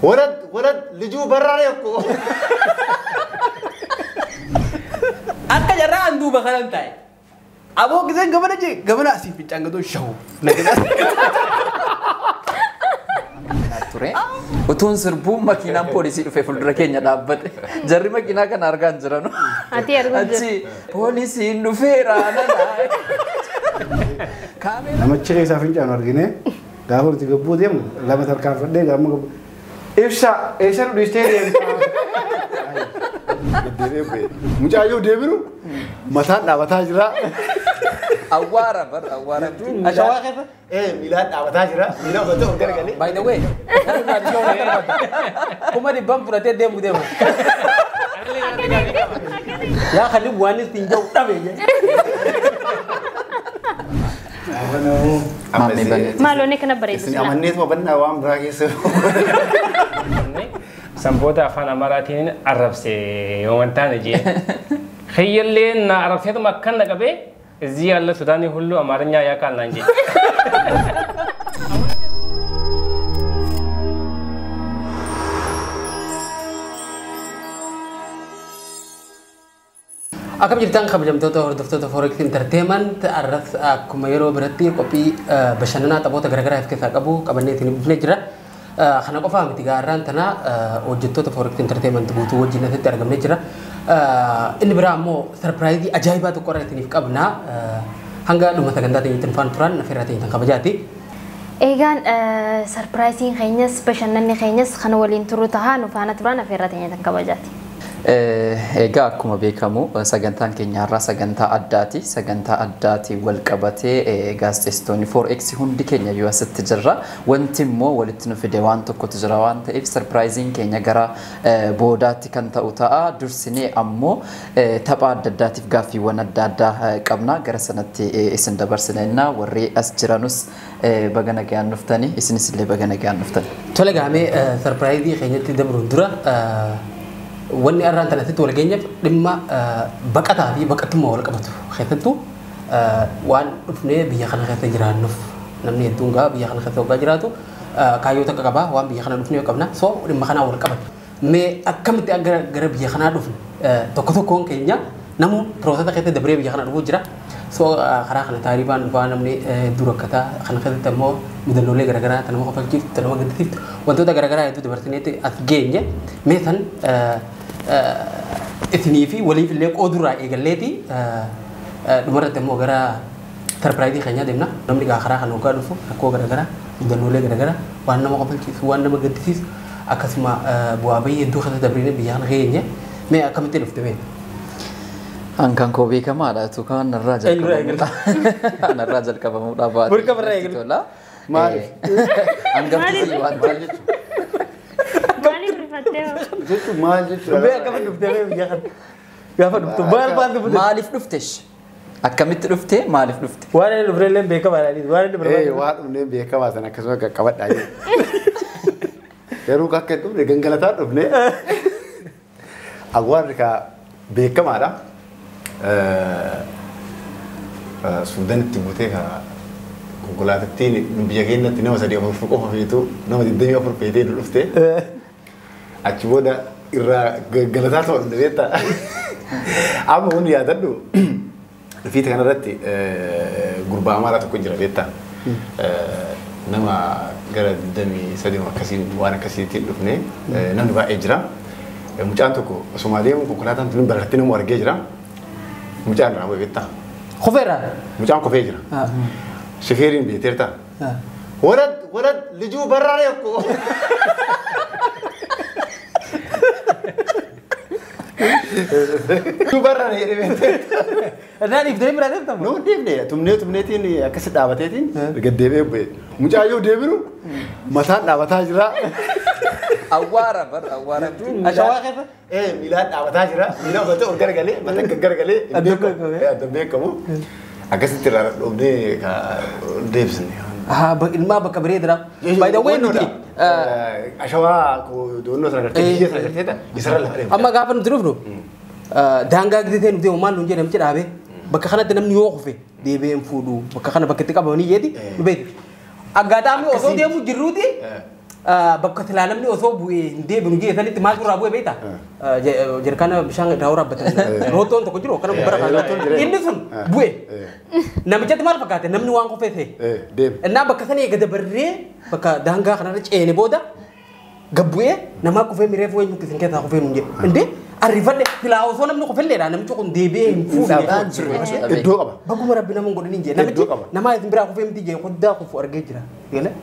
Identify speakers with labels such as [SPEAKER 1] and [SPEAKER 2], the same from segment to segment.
[SPEAKER 1] ወረድ ወረድ ልጁ በራሪ እኮ
[SPEAKER 2] Akka jarraa an duuba kanan taa'e. Aboo giseen gamana jee gamana asii fincaan gadoo shawu.
[SPEAKER 3] Ture. Utuun sirbuu makiinaan poolisii dhufee fuuldura keenya dhaabbate. Jarri makiinaa kana argaa hin jiranu.
[SPEAKER 4] Ati arguu hin
[SPEAKER 3] Achi poolisiin dhufeera nana.
[SPEAKER 5] Namicha keessaa fincaanu argine gaafa nuti gabbuu deemnu lama tarkaanfadhee gaafa gabbuu
[SPEAKER 1] ibsa eessa nu dhiistee deemta?
[SPEAKER 5] Mucaayyoo deebinu mataan dhaabataa jira.
[SPEAKER 3] Awwaara bar awwaara.
[SPEAKER 2] Ashawaa keessa?
[SPEAKER 1] Miilaan dhaabataa jira. Miila uffatee ol garagalee.
[SPEAKER 2] By the way, 500,000 fudhatee deemu deema. Yaa kalli waan ittiin jiru dhabe.
[SPEAKER 3] Maammee baneeti.
[SPEAKER 4] Maaloonni kana bareedu.
[SPEAKER 1] Isin amanneetuma bannaa waan biraa keessa.
[SPEAKER 6] Sanboota afaan Amaaraatiin arrabse yoo wantaan jee. Kiyyallee na arrabseetuma akkan na qabee እዚህ ያለ ሱዳኒ ሁሉ አማርኛ ያውቃል ና እንጂ።
[SPEAKER 2] Akkam jirtan kabajamtoota hordoftoota Forex Entertainment arras akkuma yeroo biratti qophii bashannanaa taphoota garaagaraa of keessaa qabu qabannee isin dhufnee jira. Kana qofaa miti gaarraan tana hojjettoota Forex Entertainment guutuu wajjin asitti argamnee jira. Inni biraa ammoo sarpiraayizii ajaa'ibaa tokko irra isiniif qabna. Hanga dhuma sagantaa teenyatti faana turan affeerraa teenyatti kabajaati.
[SPEAKER 4] Eegaan sarpiraayiziin keenyas bashannanni keenyas kana waliin turu tahaa nu faana turan affeerraa teenyatti kabajaati.
[SPEAKER 3] Egaa akkuma beekamu sagantaan keenya har'aa sagantaa addaati. Sagantaa addaatiin wal qabatee gaazexeessitoonni 4X hundi keenya iyyuu asitti jirra. Wanti immoo walitti nu fide waan tokkotu jira waan ta'eef sarpiraayiziin keenya gara boodaatti kan ta'u ta'a. Dursinee ammoo tapha adda addaatiif gaaffiiwwan adda addaa qabna. Gara sanatti isin dabarsina. Warri as jiranus baga nagaan dhuftanii isinis illee baga nagaan dhuftani.
[SPEAKER 2] Tole gaamee sarpiraayizii keenyatti dabruun dura wanni arraan tana asitti wal geenyeef dhimma baqataa fi baqattummaa wal qabatu keessattuu waan dhufnee biyya kana keessa jiraannuuf namni hedduun gaa biyya kana keessa waggaa jiraatu kaayyoo takka qabaa waan biyya kana dhufnee qabna soo dhimma kanaa wal qabatu. Mee akkamitti gara biyya kanaa dhufne tokko tokkoon keenya namu piroosesa keessa dabree biyya kana dhufuu jira. Soo karaa kana taaribaan dhufaa namni hedduu rakkataa kana keessatti ammoo mudannoolee garaagaraa tan nama kofalchiiftu tan nama gaddisiiftu wantoota garaagaraa hedduu dabarsineetti as geenye mee san isinii fi waliif illee qoodurraa eegalleeti dhumarratti immoo gara sarpiraayizii keenyaa deemna. Namni gaa karaa kana hoggaa dhufu rakkoo garaagaraa mudannoolee garaagaraa waan nama kofalchiisu waan nama gaddisiisu akkasuma bu'aa bahii hedduu keessa dabrine biyya kana geenye mee akkamitti dhufte mee?
[SPEAKER 3] Hankan koo beekamaadha. Tu kan narraa jalqabamuudha. Narraa jalqabamuudha baate.
[SPEAKER 2] Burqa birraa eegalu.
[SPEAKER 5] Maaliif?
[SPEAKER 3] Hangafti waan ta'eef.
[SPEAKER 4] Maaliif rifattee hoo?
[SPEAKER 5] Jechuun maal jechuudha?
[SPEAKER 2] Mee akkamitti dhufte mee biyya kana? Gaafa dhuftu maal faantu fudhate?
[SPEAKER 3] Maaliif dhuftesh? Akkamitti dhufte? Maaliif dhufte?
[SPEAKER 2] Waan inni dhufne illee beekamaadha. Waan inni barbaadu.
[SPEAKER 5] Waan dhufnee beekamaa sana akkasuma qaqqabadhaa jedhe. Garuu akka hin dhufne gangalataa dhufne. Awwaarri kaa beekamaadha.
[SPEAKER 1] Suudaanitti buutee kaa konkolaatattiin biyya keenyatti nama 3-4 qofa feetu nama 24 feetee nu dhufte. Achi booda irraa galataa ta'u dhufne beektaa. Amma kun yaadadhu fiita kanarratti gurbaa Amaaraa tokko jira beektaa. Nama gara 23 akkasii waan akkasiitiin dhufne namni baay'ee jira. Mucaan tokko osuma deemu konkolaataan tun bararratti nama argee jira. Mucaan irraa bu'e beektaa.
[SPEAKER 2] Kofeera?
[SPEAKER 1] Mucaan kofee jira. Shifeeriin beekteerta. ወረድ ወረድ ልጁ በራሪ እኮ ልጁ በራሪ beekteerta.
[SPEAKER 2] Irraa dhiiftee biraa deemta moo?
[SPEAKER 1] Nu dhiifne tumnee tumneetiin akkasi dhaabateetiin gaddeebi'ee bu'e. Mucaayyoo deebinu mataan dhaabataa jira.
[SPEAKER 3] Awwaara bar awwaara.
[SPEAKER 2] Ashawaa keessa?
[SPEAKER 1] Miilaan dhaabataa jira. Miila uffatee ol garagalee mataan garagalee hin beekamu. Akkasitti irraa dhoofnee deebisne.
[SPEAKER 2] Ilmaa bakka bareedaa. By the way nuti
[SPEAKER 1] Ashawaa doonnoo sana gartee biyya sana gartee isarra lafa deemte.
[SPEAKER 2] Amma gaafa nuti dhufnu daangaa gisee nuti deemu maal nuun jedhe namichi dhaabee bakka kanatti namni yoo kufe deebi'ee hin fuudhu bakka kana bakka itti qabamanii jeeti nu beekti. Aggaataamii osoo deemu jirruuti Bakka silaa namni osoo bu'ee hin deebinu jee sanitti maal irraa bu'ee beektaa? Jerkaana bishaan irraa waraabbatan. Roottoon tokko jiru akkana gubbara kaa'ame. Inni sun bu'ee. Namichatti maal fakkaate namni waan qofee ta'e. Innaa bakka sana eega dabarree bakka daangaa kanarra ceene booda gabbu'ee namaa qofee miree fu'ee nuti isin keessaa qofee nuun jedhe. Indee arriifadhe silaa osoo namni qofilleedha namichi kun deebi'ee hin fuudhne.
[SPEAKER 1] Iddoo qaba.
[SPEAKER 2] Baguma rabbi nama hin godhin jee namichi namaa isin biraa qofee miti jee qoddaa qofu argee jira.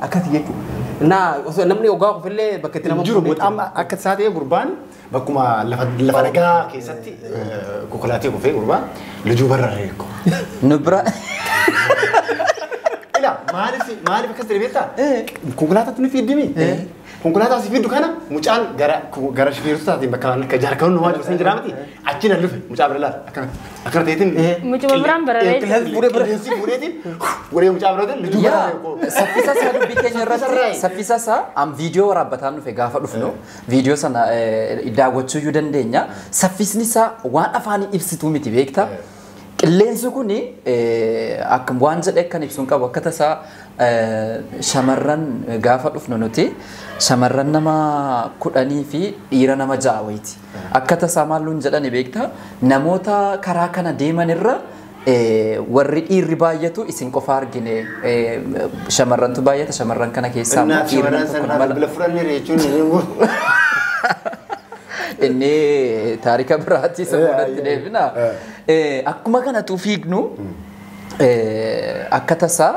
[SPEAKER 2] Akkasii jechuudha. Naa osoo namni ogaa qofillee bakka itti nama
[SPEAKER 1] jiru amma akka isaa ta'e gurbaan bakkuma lafa dhagaa keessatti konkolaataa qofee gurbaan lijuu bararree ko.
[SPEAKER 3] Nu bira.
[SPEAKER 1] Ila maaliif akkas ta'e beektaa? Konkolaataatu ni fiddimi. Konkolaataa si fiddu kana mucaan gara shifeertotaatiin bakka akka jaarkanuun namaa jiru san jira miti achi na lufe mucaa bira laala akkana ta'eetiin.
[SPEAKER 4] Mucuma biraan bararee.
[SPEAKER 1] Qilleensi fuudheetiin fuudhee mucaa biraatiin lijuu bararree.
[SPEAKER 3] Saffisa isaa dubbii keenya irratti saffisa isaa am viidiyoo waraabbataan dhufe gaafa dhufnu viidiyoo sana daawwachuu iyyuu dandeenya. Saffisni isaa waan afaanii ibsituu miti beektaa. Qilleensi kun akka waan jedhee kan ibsuun qabu akka tasaa shamarran gaafa dhufnu nuti shamarran nama 10 fi dhiira nama 6 wayiiti. Akka tasaa maalluun jedhani beektaa namoota karaa kana deeman irra warri dhiirri baay'atu isin qofa argine shamarrantu baay'ata shamarran kana keessaa
[SPEAKER 1] dhiirri tokko nama lama.
[SPEAKER 3] Inni taarika biraatti isa boodatti deebina. Akkuma kanatu fiignu akka tasaa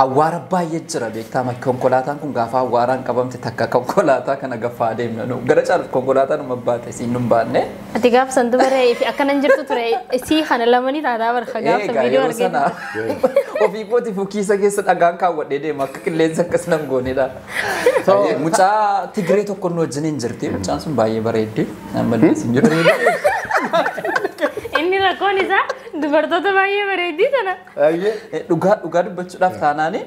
[SPEAKER 3] awwaara baay'ee jira beektaa konkolaataan kun gaafa awwaaraan qabamte takka konkolaataa kana gafaa deemna nu gara caalu konkolaataan nu baate siin nu baanne.
[SPEAKER 4] Ati gaaf san dubaree fi akkanan jirtu ture sii kana lamanii taataa barka gaaf san viidiyoo arginu.
[SPEAKER 3] Ofii kooti fukiisa keessa dhagaan kaawwadhee deema akka qilleensa akkas nan goonedha. Mucaa Tigree tokko nu wajjin hin jirti mucaan sun baay'ee bareeddi ammallee siin jiru.
[SPEAKER 4] Inni rakkoon isaa dubartoota baay'ee bareeddii sana.
[SPEAKER 3] Dhugaa dubbachuudhaaf taanaani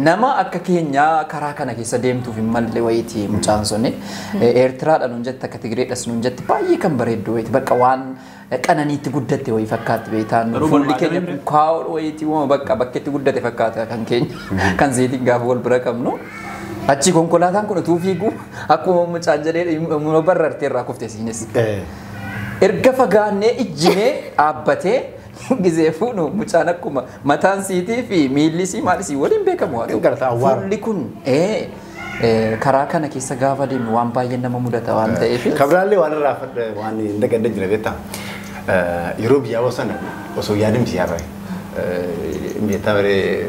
[SPEAKER 3] nama akka keenyaa karaa kana keessa deemtuuf hin malle wayiiti mucaan suni. Eertiraadha nuun jette akka Tigreedhas nuun jette baay'ee kan bareeddu wayiiti bakka waan qananiitti guddatte wayii fakkaatti beektaan fuulli keenya kun kaa'oo wayiiti uumama bakka bakkeetti guddate fakkaata kan keenya kan zeetiin gaafa wal bira qabnu. Achi konkolaataan kun utuu fiigu akkuma mucaan jedhee barartee irraa kufte siinis. Erga fagaannee ijjinee dhaabbatee gizee fuunu mucaan akkuma mataan siitii fi miilli sii maal isii waliin beekamu haa ta'u. Fuulli kun karaa kana keessa gaafa deemnu waan baay'ee nama mudata waan ta'eef.
[SPEAKER 1] Kabiraallee waan irraa waan hin dagadde jira beektaa. Yeroo biyyaa sana osoo yaadin biyyaa bahe. Beektaa baree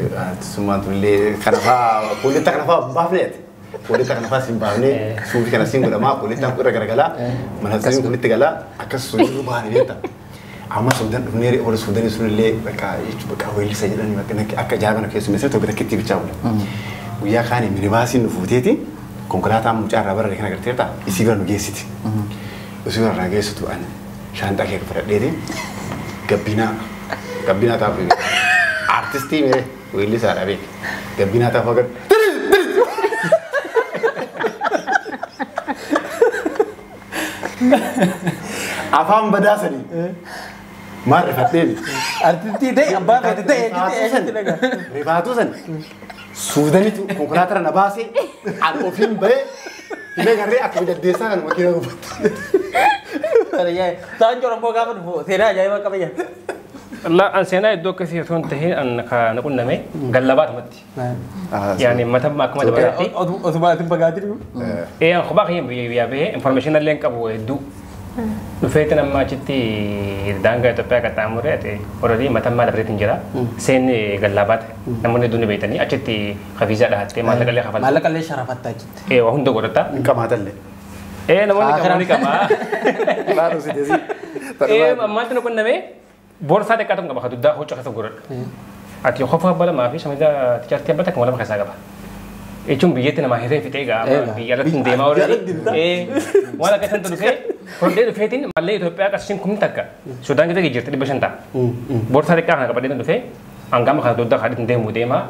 [SPEAKER 1] summaan tullee kana fa'aa kooletta kana fa'aa baafneeti. Kooletta kana fa'aa siin baafnee suufii kana siin godhamaa koolettaan kun irra garagalaa mana siin kun itti galaa akkas sun baane beektaa. Amma Suudaan dhufnee warra Suudaanii sunillee bakka jechuun bakka weellisa jedhanii bakka akka jaabana keessummeessee tokko takkitti bichaa bula. Guyyaa kaanii minibaasiin nu fuuteeti konkolaataan mucaa irraa bararee kana agarteerta isii bira nu geessiti. Isii bira irraa geessitu ani shaanxaa kee fudhadheeti gabbinaa taa'u artistii mee weellisaadha beek gabbinaa taa'u agar. Afaan badaasanii. Maal rifatteeni?
[SPEAKER 2] Artistii ta'e abbaa feete ta'e
[SPEAKER 1] Rifaatuu san Suudaanitu konkolaataa na baasee an ofiin bahee himee garee akka midhagdeessaa kan makiina gubatte.
[SPEAKER 2] Ta'an Oromoo gaafa dhufu seenaa ajaa'ibaa qaba jira.
[SPEAKER 6] La an seenaa iddoo akkasii osoo hin tahin an kana qunname gallabaadhumatti. Yaani matamma akkuma dabalaatti.
[SPEAKER 2] Osuma atin fagaatin.
[SPEAKER 6] Ee an kophaa kiyya biyyaa bahee information illee hin qabu hedduu. Dhufeetiin amma achitti daangaa Itoophiyaa qaxxaamuree ati already matammaa dabreetiin jira. Seenni gallabaate namoonni hedduun ni beektanii achitti kafiisaa dhahattee maallaqa illee kafalta.
[SPEAKER 2] Maallaqa illee sharafatta achitti.
[SPEAKER 6] Ee waa hunda godhata.
[SPEAKER 1] Hin qabaatallee.
[SPEAKER 6] Ee namoonni qabu ni qabaa.
[SPEAKER 1] Laaluu si deesii.
[SPEAKER 6] Ee ammaatti nu qunname boorsaa xiqqaa tokko qaba kan duddaa huccuu keessa godhadha. Ati qofa abbaa lamaa fi shamiza tichaartii abbaa takka lama keessaa qaba. Jechuun biyyatti namaa hiree fixee gaa biyya alatti hin deemaa already. Waan akka sanatti dhufee furdee dhufeetiin mallee Itoophiyaa qarshii kumni takka Sudaan keessa jirti 500 ta'a. Boorsaa xiqqaa kana qabadhee dhufee hangama kana duddaa kaadhiin deemu deemaa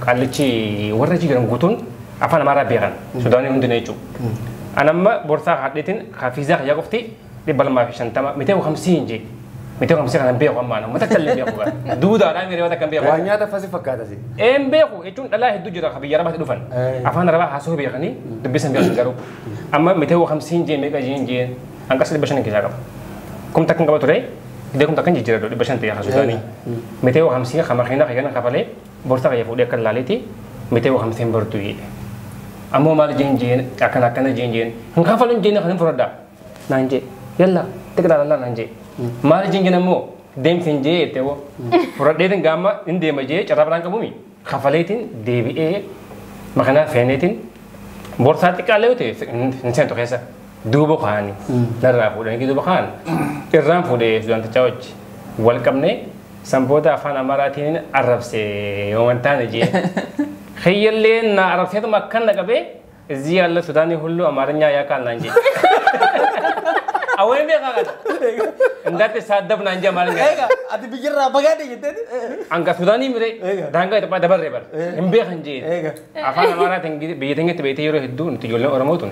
[SPEAKER 6] qaallichi warra jiran guutuun afaan Amaaraa beekan Sudaanii hundinuu jechuudha. Anamma boorsaa kaadhiitiin kafiizaa kiyyaa qofti 250 mitee 50 hin jee. Mitee 50 kana beeku ammaan uummata akka illee beeku gaa. Duudaadhaan miree waan akka beeku.
[SPEAKER 5] Waan nyaata fasi fakkaata si.
[SPEAKER 6] Een beeku jechuun dhalaa hedduu jira biyya arabaatti dhufan. Afaan arabaa haasoo beekanii dubbisan beekan garuu. Amma mitee 50 jee meeqa jeen jeen hanqas 500 keessaa qaba. Kum takkan qaba ture gidee kum takkan jijjiirra 500 ta'e haasoo Mitee 50 kama keenya keenya kafalee borsa kaya fuudhee akka laaleeti mitee 50 bartuu jedhe. Ammoo maal jeen jeen akkana akkana jeen jeen hin kafaluun jeen kan hin fudhadhaa naan jee yalla tiqilaa lallaa naan jee. Maal jeen jeen ammoo deemsin jee jettee hoo fudhadheetiin gaama hin deema jee carraa biraan qabumi kafaleetiin deebi'ee makanaa feeneetiin borsaa xiqqaallee yoo ta'e hin seentu keessa duuba kaa'anii narraa fuudhanii duuba kaa'an irraan fuudhee sudaantichaa wajji wal qabnee sanboota afaan amaaraatiin arrabsee yoo wantaan jee xiyyallee na arrabseetuma akkan na qabee እዚህ ያለ ሱዳኒ ሁሉ አማርኛ ያውቃል ና እንጂ አወይ beekaa kana እንዳትሳደብ ና እንጂ አማርኛ
[SPEAKER 2] Ati biyyarraa fagaadhe jetteeti.
[SPEAKER 6] Anka Sudaanii mire daangaa Itoophiyaa dabarree bara hin beekan jee afaan Amaaraatiin biyya teenyatti beektee yeroo hedduu nuti ijoolleen Oromoo tun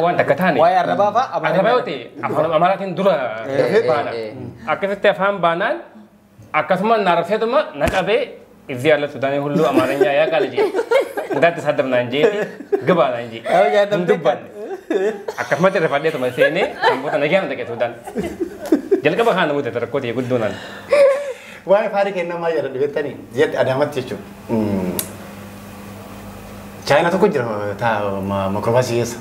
[SPEAKER 6] waan takka taane
[SPEAKER 2] Waa'ee arrabaa fa'a
[SPEAKER 6] arrabaa yoo ta'e afaan Amaaraatiin dura baana akkasitti afaan baanaan akkasuma na arrabseetuma na qabee እዚህ ያለ ሱዳኒ ሁሉ አማርኛ ያውቃል እንጂ እንዳትሳደብ ና እንጂ ግባ ና እንጂ እንዱባን akkasumatti rifadheetuma seenee sanboota nagaan dhaqe Sudaan jalqaba kaan namoota rakkoo ta'e guddoonaan.
[SPEAKER 1] Waa'ee faarii kennamaa jira dhibettanii jette Adaamatti jechuudha. Chaayinaa tokko jira makrobaasii keessa.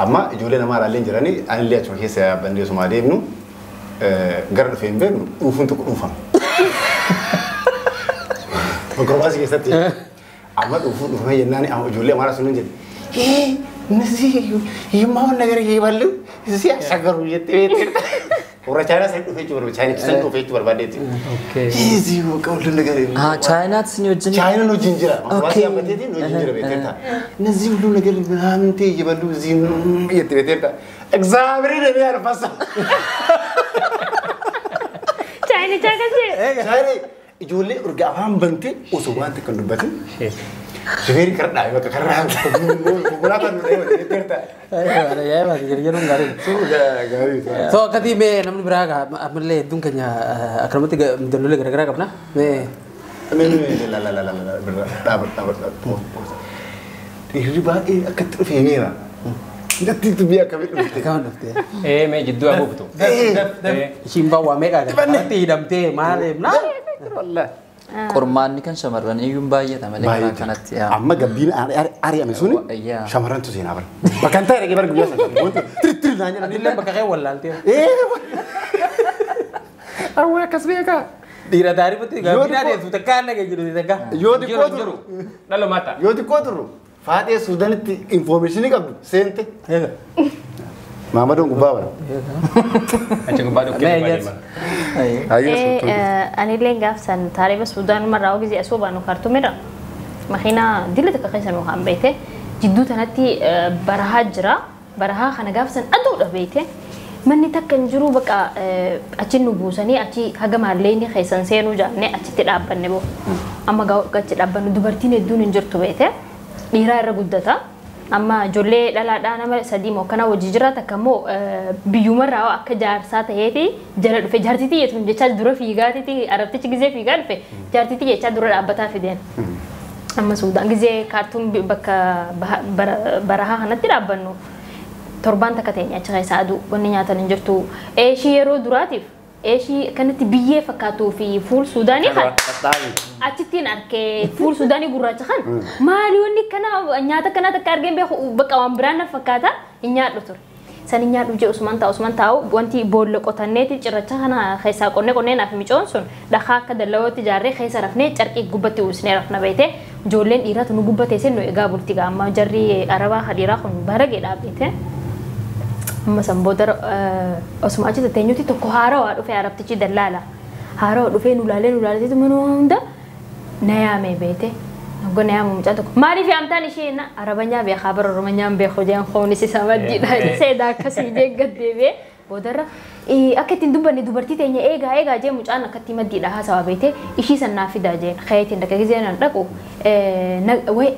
[SPEAKER 1] Amma ijoollee namaa alaallee jiranii anillee achuma keessa yaabbannee osuma adeemnu gara dhufee hin beeknu dhuufuun tokko dhuufama. Makrobaasii keessatti amma dhuufuun dhuufamee jennaan ijoollee amaaraa sun hin jedhe. እነዚህ የማሆን ነገር እየበሉ እዚህ ያሻገሩ ወራ ቻይና ሳይዱፈች ወር ቻይና ሳይዱፈች በርባዴት እዚህ ሁሉ ነገር
[SPEAKER 3] ቻይና ትስኞጅን
[SPEAKER 1] ቻይና ነው ጅንጅራ ማዋሲ አመቴቲ ነው ጅንጅራ ቤተርታ እነዚህ ሁሉ ነገር ምናምንቴ እየበሉ እዚህ የት ቤተርታ እግዚአብሔር ነው ያርፋሳ
[SPEAKER 4] ቻይና ቻይና
[SPEAKER 1] ቻይና ijoollee urga afaan bantee osoo waan takka hin dubbatin shufeerri karaa dhaabe bakka karaa konkolaataan nu deema jettee
[SPEAKER 2] So akkati mee namni biraa ammallee hedduun keenya akkanumatti mudannoolee garaagaraa qabna. Mee
[SPEAKER 1] Dhaabadha. Dhiirri baay'ee akkatti dhufee meera. Natti biyya akkamii dhufte?
[SPEAKER 2] Akkam dhufte?
[SPEAKER 6] Ee mee jidduu haguugtu.
[SPEAKER 2] Ishiin baawwaa meeqa kanatti hidhamtee maal naa?
[SPEAKER 3] Qormaanni kan shamarran iyyuu baay'ata malee karaa kanatti.
[SPEAKER 1] Amma gabbiin ari'ame suni shamarrantu seenaa bara. Bakka hin taa'e dhaqee bara guyyaa sana. Wanti tiri tiri naan jedhan.
[SPEAKER 2] Adillee bakka kee wallaaltee.
[SPEAKER 1] Awwee akkas beekaa.
[SPEAKER 2] Dhiira taarifatti gabbiin adeemsu takka aan dhagee jiru takka.
[SPEAKER 1] Yoo xiqqoo turu.
[SPEAKER 6] Dhalomaata.
[SPEAKER 1] Yoo xiqqoo turu faaxee Suudaanitti infoormeeshinii qabdu seente. Maamadoon gubbaa bara.
[SPEAKER 6] Achi gubbaa dhukkee gubbaa deema.
[SPEAKER 4] Anillee gaafsan taarifa Suudaan marraa ogisee asoo baanu kaartumirra makiinaa dila takka keessa nu haan beekte jidduu tanatti barahaa jira barahaa kana gaafsan aduudha beekte manni takka hin jiru bakka achi nu buusanii achi haga maallee keessan seenuu jaannee achitti dhaabbanne boo amma achi dhaabbannu dubartiin hedduun hin jirtu beekte dhiiraa irra guddata. Amma ijoollee dhalaadhaa nama sadii moo kana hojii jira takka immoo biyyumarraa akka jaarsaa ta'eeti jala dhufe jaartitii jechuun jechaa dura fiigaatiiti arabtichi gizee fiigaa dhufe jaartitii jechaa dura dhaabbataa fideen. Amma Suudaan gizee kaartuun bakka barahaa kanatti dhaabbannu torbaan takka ta'e achi keessa aduu wanni nyaatan hin jirtu. Eeshii yeroo duraatiif eeshii kanatti biyyee fakkaatuu fi fuul Suudaanii kan achittiin arkee fuul Suudaanii gurraacha kan maali wanni kana nyaata kana takka argeen beeku bakka waan biraan na fakkaata hin nyaadhu ture. San hin nyaadhu jee Usman taa'u Usman taa'u wanti boolla qotanneeti cirracha kana keessaa qonnee qonnee naaf micoon sun dhakaa akka dallawootti ijaarree keessa rafnee carqii gubbatti uwwisnee rafna beekte ijoolleen dhiiraatu nu gubbatee sen nu egaa bulti gaamma jarri arabaa hadiiraa kun barageedhaa beekte. Amma san booda osuma achi teenyuti tokko haarawaa dhufee arabtichi dallaala. Haarawaa dhufee nu laalee nu laalee manuma hunda na yaamee beekte. Naggo na yaamu mucaan tokko maaliif yaamtaan ishee na arabanyaa beekaa bara oromanyaan beeku jeen khoonis isa maddiidha seedaa akkasii jee gad deebi'ee boodarra akka ittiin dubbanne dubartii teenya eegaa eegaa jee mucaan akkatti maddiidha haasawaa beekte ishii san naaf fidaa jeen kayeetiin dhaqee gizee nan dhaqu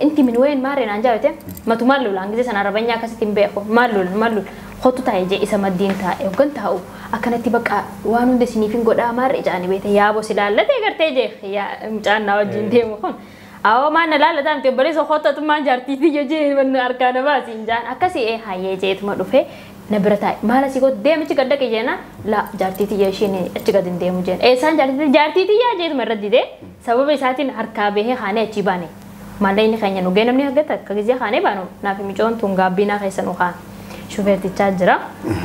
[SPEAKER 4] inti min wayin maaree naan jaawete matu maal lolaan gizee san arabanyaa akkasitti hin beeku maal lolan maal lolan Kottu taa'e jee isa maddiin taa'e hoggan taa'u akkanatti bakka waan hunda isiniif hin godhaa maarre jaani beete yaaboo si laallatee gartee jee mucaan na wajjin deemu kun. Awoo maan na laallataa miti obboleessa kottu jaartii tiyya jee manna harkaa na baasiin jaan akkasii hayyee jeetuma dhufee na bira taa'e maal asii kottu deemichi gad dhaqe jeena la jaartii tiyya isheen achi gad hin deemu jeen eessaan jaartii tiyya jeetuma irra didee sababa isaatiin harkaa bahee kaanee achii baane maallaqni keenya nu gee namni hagata akka gizee kaanee baanu naaf micoon tun gaabbinaa keessa nu kaan. Shufeertichaa jira.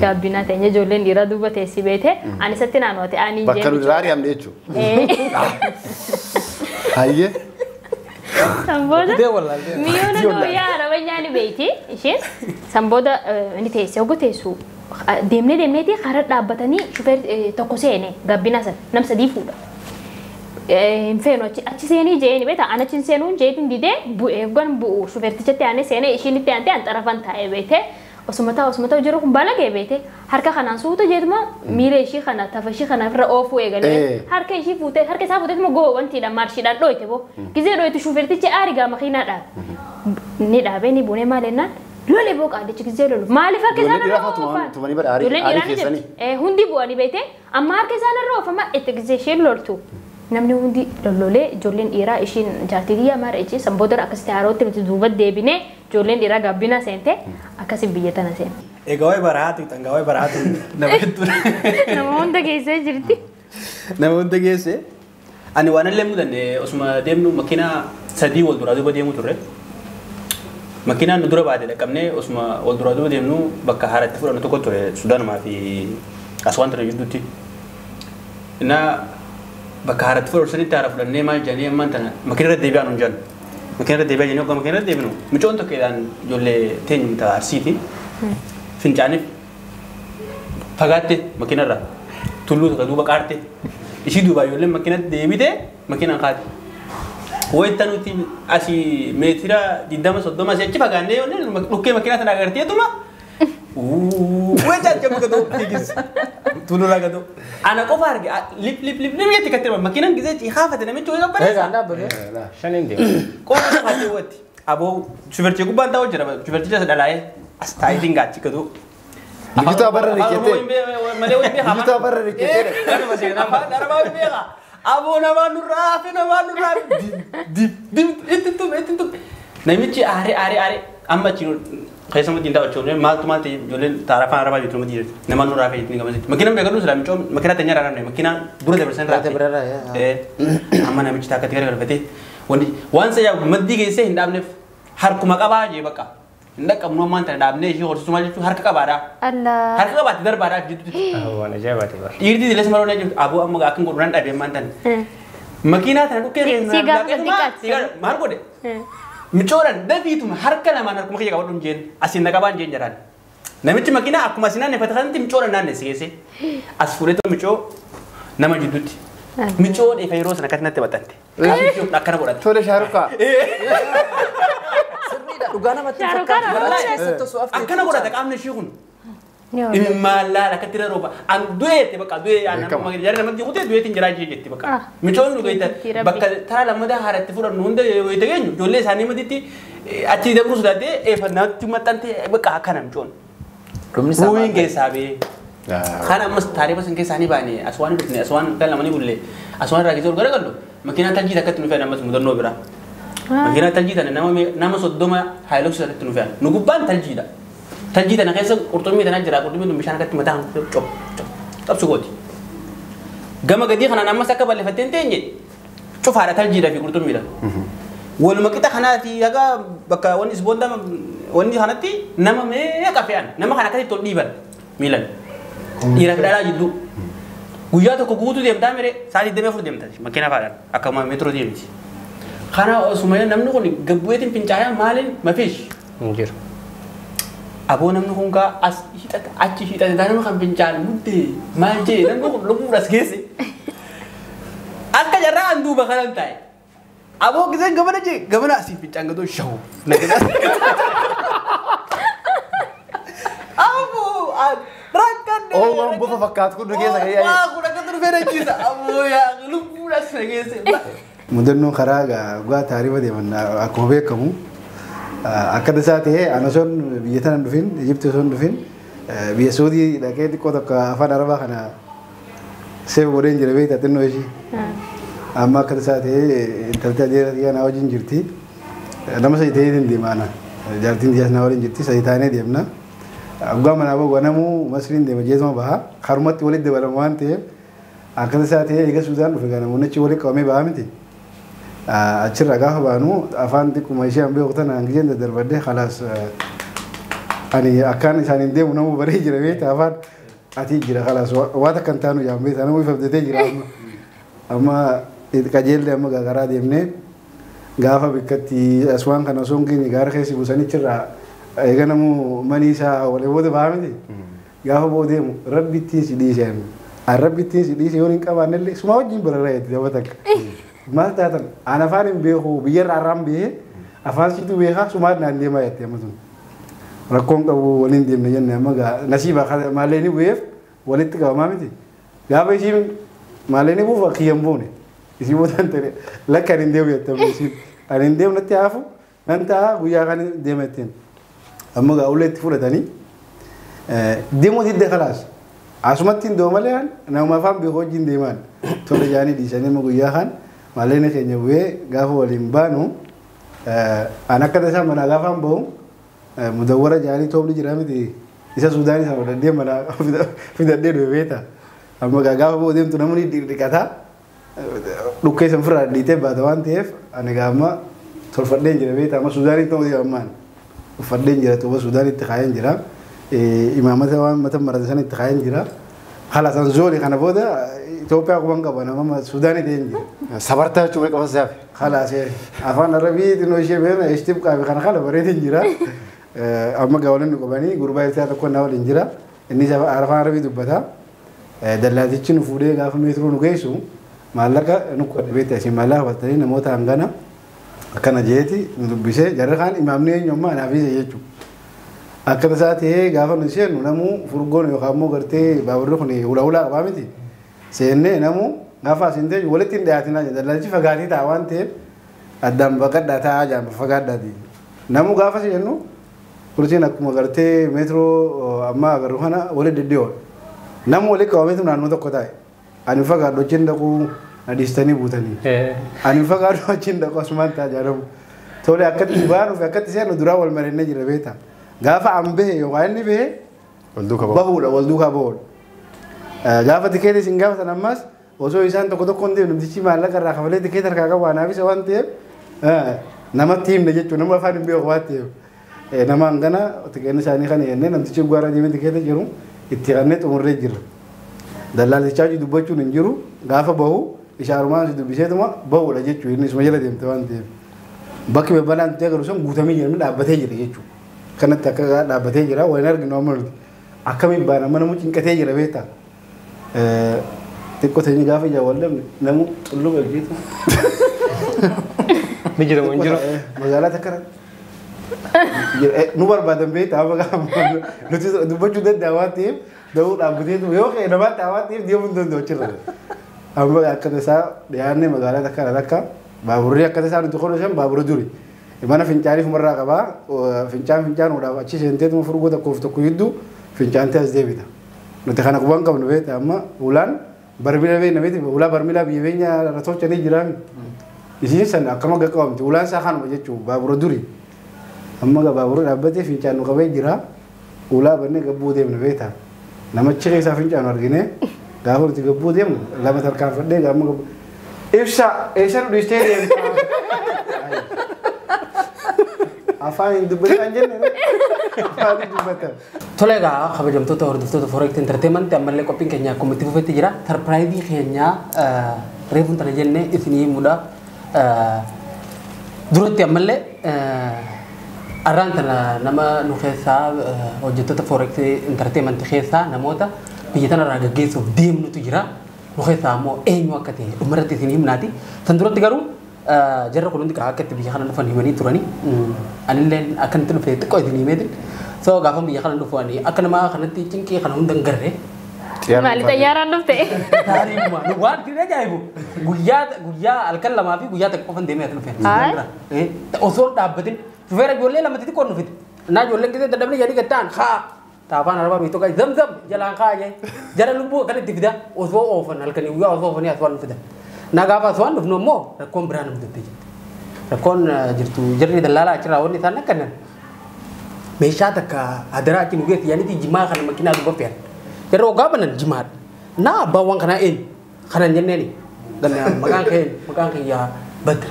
[SPEAKER 4] Gaabbinaa teenya ijoolleen dhiiraa duuba teessi beete. Ani isatti naannoote ani
[SPEAKER 5] jee. Bakka nu diraarii hamne jechuudha. Hayyee.
[SPEAKER 4] San booda miyoona guyyaa arabanyaa ni beeyti isheen. San booda inni teesse hogguu teessu deemnee deemneeti karaa dhaabbatanii shufeer tokko seene gaabbinaa sana nam sadii fuudha. Hin feenu achi seenii jeeni beektaa an achi seenuun jeetiin didee bu'ee hoggan bu'u shufeertichatti aanee seenee ishiin itti aantee an xarafan taa'ee beete. Osuma ta'u jiru kun balagee beete harka kanaan suuta jeetuma miila ishii kana tafa ishii kana irra oofuu eegalee harka ishii fuutee harka isaa fuuteetuma goo wantiidhaan maarshiidhaan dhooyte boo gizee dhooyte shufeertichi aarigaa makiinaa dhaabe ni dhaabee ni buunee maal jennaan lole boo qaadichi gizee lolu maaliif harka isaan irra oofan hundi bu'anii beete amma harka isaan irra oofama itti gizee isheen loltu namni hundi lollolee ijoolleen dhiiraa ishiin jaartii tiyyaa maara ishee san booda akkasitti haarootti nuti duuba deebinee ijoolleen dhiiraa gaabbinaa seente akkasiin biyya tana seente.
[SPEAKER 7] Egaa waa'ee barahaatu dhangaa waa'ee barahaatu nama hedduu.
[SPEAKER 4] Nama hunda geessee jirti.
[SPEAKER 7] Nama hunda geessee ani waan illee mudanne osuma deemnu makiinaa sadii wal duraa duuba deemu turre. Makiinaan nu dura baate dhaqqabnee osuma wal duraa duuba deemnu bakka haaratti fudhannu tokko ture Sudaanumaa fi Aswaan ture jidduutti. Innaa bakka haaratti fudhannu sanitti haara fudhannee maal jedhanii ammaan tana makiina irra deebi'aa nuun jennu. Makiina irra deebi'aa jennee hoggaa makiina irra deebinu mucoon tokkeedhaan ijoollee teenyu ta'a Arsiiti. Fincaaniif fagaatte makiina irraa tulluu tokko duuba qaarte ishii duubaa ijoolleen makiinatti deebitee makiinaan kaate. Wayita nuti asii meetira 20-30 asii achi fagaannee yoo dhukkee makiinaa sana agarteetuma Wayita achi amma gadoo fiigis tulluu gadoo. Ana qofa arge lip lip lip lip jetti kattee makiinaan gisee cihaafate namichi wayii qabbaneessa.
[SPEAKER 6] Shaniin deema.
[SPEAKER 7] Qofa qofaatee watti aboo shufeerchi gubbaan taa'u jira shufeerchicha isa dhalaa'ee as taayitiin gaachi gadoo.
[SPEAKER 5] Lijitaa barra rikketee.
[SPEAKER 7] Malee wayii beekaa.
[SPEAKER 5] Lijitaa barra rikketee.
[SPEAKER 7] Afaan arabaa wayii beekaa. Aboo namaa nurraa hafe namaa nurraa dib dib itti tume itti tume. Namichi aaree aaree aaree amma achi keessumatti hin taa'u maaltu maaltu ijoolleen taara afaan arabaa jirtu namatti jirti namaa nurraa hafe jettanii gamasitti. Makiinaan beekadhu silaa micoom makiinaa teenyaa raarame makiinaa dura dabarsan raafte. Amma namichi taakkatti gara galfatee wanti waan isa yaa'u maddii geessee hin dhaabneef harkuma qabaa jee bakka. Hin dhaqqabnu ammaan tana dhaabnee ishee horsiisuu maal jechuun harka qabaadhaa. Harka qabaatti darbaadhaa jidduutti.
[SPEAKER 6] Waan ajaa'ibaati bara.
[SPEAKER 7] Dhiirti dilees maroo na jirtu aboo amma akkan godhu nan dhabe ammaan tana. Makiinaa tana dhukkee maal godhe? Micoodhaan dafiituma harka lamaan harkuma kiyya qabadhu hin jeen asiin na qabaan jeen jedhaan. Namichi makiinaa akkuma asiin naanneffate kanatti micoodhaan naannesse geesse. As fuudheetoo micoo nama jidduutti. Micoo dheefa yeroo sana akkatti natti maxxante. Akkana godhatte.
[SPEAKER 5] Tole Shaarukaa.
[SPEAKER 3] Dhugaa namatti fakkaatu baracha keessatti osoo haftee.
[SPEAKER 7] Akkana godhata qaamni ishii kun. Immaallaa akkatti irra rooba. An du'eette bakka du'ee jarri namatti kutee du'eetiin jiraa ishee jetti bakka. Micoon nu gaita bakka taraa lammataa haaratti fudhannu hunda wayita geenyu ijoollee isaanii maditti achi dabruu sodaatee eefa namatti maxxantee bakka akkana micoon. Ruuyin keessaa bee. Kan ammas taarifa san keessaa ni baane aswaan dhufne aswaan kan lamanii bulle aswaan irraa keessaa ol garagallu makiinaa taljii takkatti nu fe'an ammas mudannoo biraa. Makiinaa taljii tana nama 30 haayiloksii irratti nu fe'an. Nu gubbaan taljiidha. Taljii tana keessa qurxummii tana jira qurxummiin tun bishaan akkatti mataa cop cop qabsu gooti. Gama gadii kanaan ammas akka balleeffattee hin teenye cufaadha taljiidha fi qurxummiidha. Waluma qixa kanaati haga bakka wanni isboonda wanni kanatti nama meeqa fe'an nama kana akkasitti ol dhiiban miilan. Dhiira fi dhalaa jidduu. Guyyaa tokko guutuu deemtaa mere sa'aatii 24 deemtaa makiinaa faadhaan akkuma meetiroo deemti. Kana osuma namni kun gabbueetiin fincaa'aa maaliin mafiish?
[SPEAKER 6] Hin jiru.
[SPEAKER 7] Aboo namni kun gaa as hidhata achi hidhata nama kan fincaa'an muddee maal jee namni kun lubbuun as geesse. Akka jarraa an duuba kanan taa'e. Aboo giseen gamana jee gamana asii fincaan gadoo shawu. Aboo rakkanne.
[SPEAKER 5] Oo waan bofa fakkaatu kun nu keessa kan yaa'e.
[SPEAKER 7] Waa kun akka dhufee na Aboo yaa lubbuun as na geesse.
[SPEAKER 8] Mudannoon karaa dhugaa taarifa deeman akkuma beekamu akka tasaa ta'ee ana osoon biyya tana hin dhufin Ijiptii osoo hin dhufin Biyya Suudii dhaqee xiqqoo tokko afaan Arabaa kana seef godheen jira beektaa xinnoo ishii. Amma akka tasaa ta'ee intalti adeera xiyyaa naa wajjin jirti. Nama sadii ta'ee hin deema ana. Jaartiin xiyyaas naa waliin jirti sadii taanee deemna. Abbaa manaa boo ganamuu Masriin deema jeetuma baha. Karumatti walitti dabalama waan ta'eef akka tasaa ta'ee eega Suudaan dhufe ganamuun achi walitti qabamee baha miti. Achirra gaafa baanu afaan xiqquma ishee an beeku tana hangijeen daddarbadde khalaas ani akkaan isaan hin deemu namuu baree jira beektaa afaan ati jira khalaas waa takka hin taanu jaan beektaa namuu ifabdatee jira amma. Amma qajeellee amma karaa deemnee gaafa bikkatti aswaan kana osoo hin geenye gaara keessi buusanii achirraa eega namuu manii isaa walee booda baha miti. Gaafa boo deemu rabbi ittiin si dhiise an rabbi ittiin si dhiise yoo hin qabaannellee suma wajjin bararra jetti nama takka. Maal taatan an afaan hin beeku biyyarraa arraan bahee afaan situ beekaa sumaan naan deemaa jette amma sun. Rakkoon qabu waliin deemne jenne amma nasiiba maallee ni bu'eef walitti qabamaa miti. Gaafa isiin maallee ni buufa kiyya hin buune. Isii boodaan ta'e lakka ani hin deemu jette amma isiin. Ani hin deemu natti haafu nan ta'a guyyaa kan deema jetteen. Amma gaa ulee itti fudhatanii deemuu didde khalaas. Asumatti hin deemu malee nama afaan beeku wajjin deemaan. Tole jaanii dhiisanii amma guyyaa kan maalleen keenya bu'ee gaafa waliin baanu an akka tasaa manaa gaafaan bahu mudawwara jaanii toobni jira miti isa Suudaanii sana fudhadhee manaa fidadhee dhufe beektaa. Amma gaafa boo deemtu namni dhiqataa dhukkee san ofirraa dhiitee baata waan ta'eef ani gaama tolfadheen jira beektaa amma Suudaanii ta'uu deema ammaan uffadheen jira tooba Suudaanitti kaayeen jira imaamata waan mata marate sana itti kaayeen jira. Khalaas an zooni kana booda Itoophiyaa quban qaba nama Suudaanii ta'een jira.
[SPEAKER 5] Sabartaa jechuun qaba saafi.
[SPEAKER 8] Khalaas afaan Arabii xinnoo ishee beekna ishtib qaabi kana kana bareedin jira. Amma gaa waliin nu qabanii gurbaa isaa tokko naa waliin jira. Innis afaan Arabii dubbata. Dallaatichi nu fuudhee gaafa meetiroo nu geessu maallaqa nu qodhe beektaa isin maallaqa battanii namoota hangana akkana jeeti nu dubbisee jarri kaan imaamni eenyummaa anaaf isa jechuudha. Akka tasaa ta'ee gaafa nu seennu namuu furgoon yookaan immoo gartee baaburri kun ulaa ulaa qabaa miti. Seennee namuu gaafa asiin ta'e walitti hin dhiyaatinaa jedha. Dallaalichi fagaatee ta'a waan ta'eef addaan baqadhaa taa'aa jedhama fagaadhaati. Namuu gaafa seennu kursiin akkuma gartee meetiroo ammaa agarru kana walitti deddeebi'a. Namuu walitti qabameetu naannoo tokko taa'e. Ani fagaadhu achiin dhaquu na dhiistanii buutanii. Ani fagaadhu achiin dhaqu asumaan ta'a jedhamu. Tole akkatti baanuu fi akkatti seennu duraa wal marinnee jira beektaa. Gaafa an bahe yookaan inni bahe bahuudha wal duukaa bahuudha. Gaafa tikeetii isin gaafatan ammas osoo isaan tokko tokko hin deemne namtichi maallaqa irraa kafalee tikeeta harkaa qabu anaaf isa waan ta'eef namatti himne jechuudha nama afaan hin beeku waan ta'eef. Nama hangana tikeetni isaanii kana jennee namtichi gwaara deemee tikeeta jiru itti qabnee xumurree jirra. Dallaalichaa dubbachuun hin jiru gaafa bahu ishaarumaan si dubbiseetuma bahuudha jechuudha inni isuma jala deemte waan ta'eef. Bakki babbalaan ta'e garuu sun guutamee jira dhaabbatee jira jechuudha. Kanatti akka dhaabbatee jira waan arginu amma nuti akkamiin baana mana namuu cinqatee jira beektaa. Xiqqoo teenye gaafa ijaan wal dhabne namuu xulluu galcheetu.
[SPEAKER 6] Ni jira moo hin jiru?
[SPEAKER 8] Magaalaa takka nu barbaadan beektaa amma gaafa nuti dubbachuu danda'a waan ta'eef da'uu dhaabbateetu yoo ka'e namaatti waan ta'eef deemuu hin danda'u achirra. Amma akka tasaa dhiyaannee magaalaa takka takka baaburri akka tasaa nuti qoru baabura duri. Mana fincaanii fumarraa qabaa fincaan fincaanuudhaaf achi seenteetuma furgoo tokkoof tokko gidduu fincaantee as deebita. Nuti kana quban qabnu beektaa amma ulaan barmila beekna beekti ulaa barmilaa biyya beenya irra tolchanii jiraami. Isiin san akkama qaqqabamti ulaan isaa kanuma jechuun baabura duri. Amma baabura dhaabbatee fincaan nu qabee jira ulaa bannee gabbuu deemna beektaa. Namichi keessaa fincaanu argine gaafa nuti gabbuu deemnu lama tarkaanfadhee gaafa gabbuu. Ibsa eessa nu dhiistee deemta? Afaan hin dubbataan jenne afaan hin dubbatan.
[SPEAKER 2] Tole egaa kabajamtoota hordoftoota Forex Entertainment ammallee qophiin keenya akkuma itti fufetti jira. Sarpiraayizii keenya reefuun tana jenne isinii himuudha. Duratti ammallee arraan tana nama nu keessaa hojjettoota Forex Entertainment keessaa namoota biyya tanarraa gaggeessuuf deemnutu jira. Nu keessaa ammoo eenyu akka ta'e dhumarratti isinii himnaati. San duratti garuu jarra kun hundi akka itti biyya kana dhufan himanii turani. Anillee akkanatti dhufe xiqqoo isin himeetin. So gaafa biyya kana dhufu ani akka nama kanatti cinqii kana hunda hin garre.
[SPEAKER 4] Maali xayyaaraan dhufte?
[SPEAKER 2] Taariikuma waan itti ajaa'ibu guyyaa halkan lamaa fi guyyaa tokko qofan deemee ati dhufe. Osoo dhaabbatin shufeera ijoollee lama xixiqqoon dhufite. Naa ijoolleen gisee dadhabni jedhii gattaan haa Taafaan arabaa beektu kan zamzam jalaan kaa'ee jara lubbuu akkanatti fida osoo oofan halkanii guyyaa osoo oofanii aswaan fidan. Na gaafa aswaan dhufnu immoo rakkoon biraa nama jirti. Rakkoon jirtu jarri dallaalaa achirraa wanni isaan akkanan meeshaa takka hadaraa achi nu geessi yaanitti jimaa kana makiinaa duuba fe'an. Jarri hoggaa banan jimaadha. Na abbaan waan kanaa eenyu kanan jenneeni maqaan kee yaa Badri.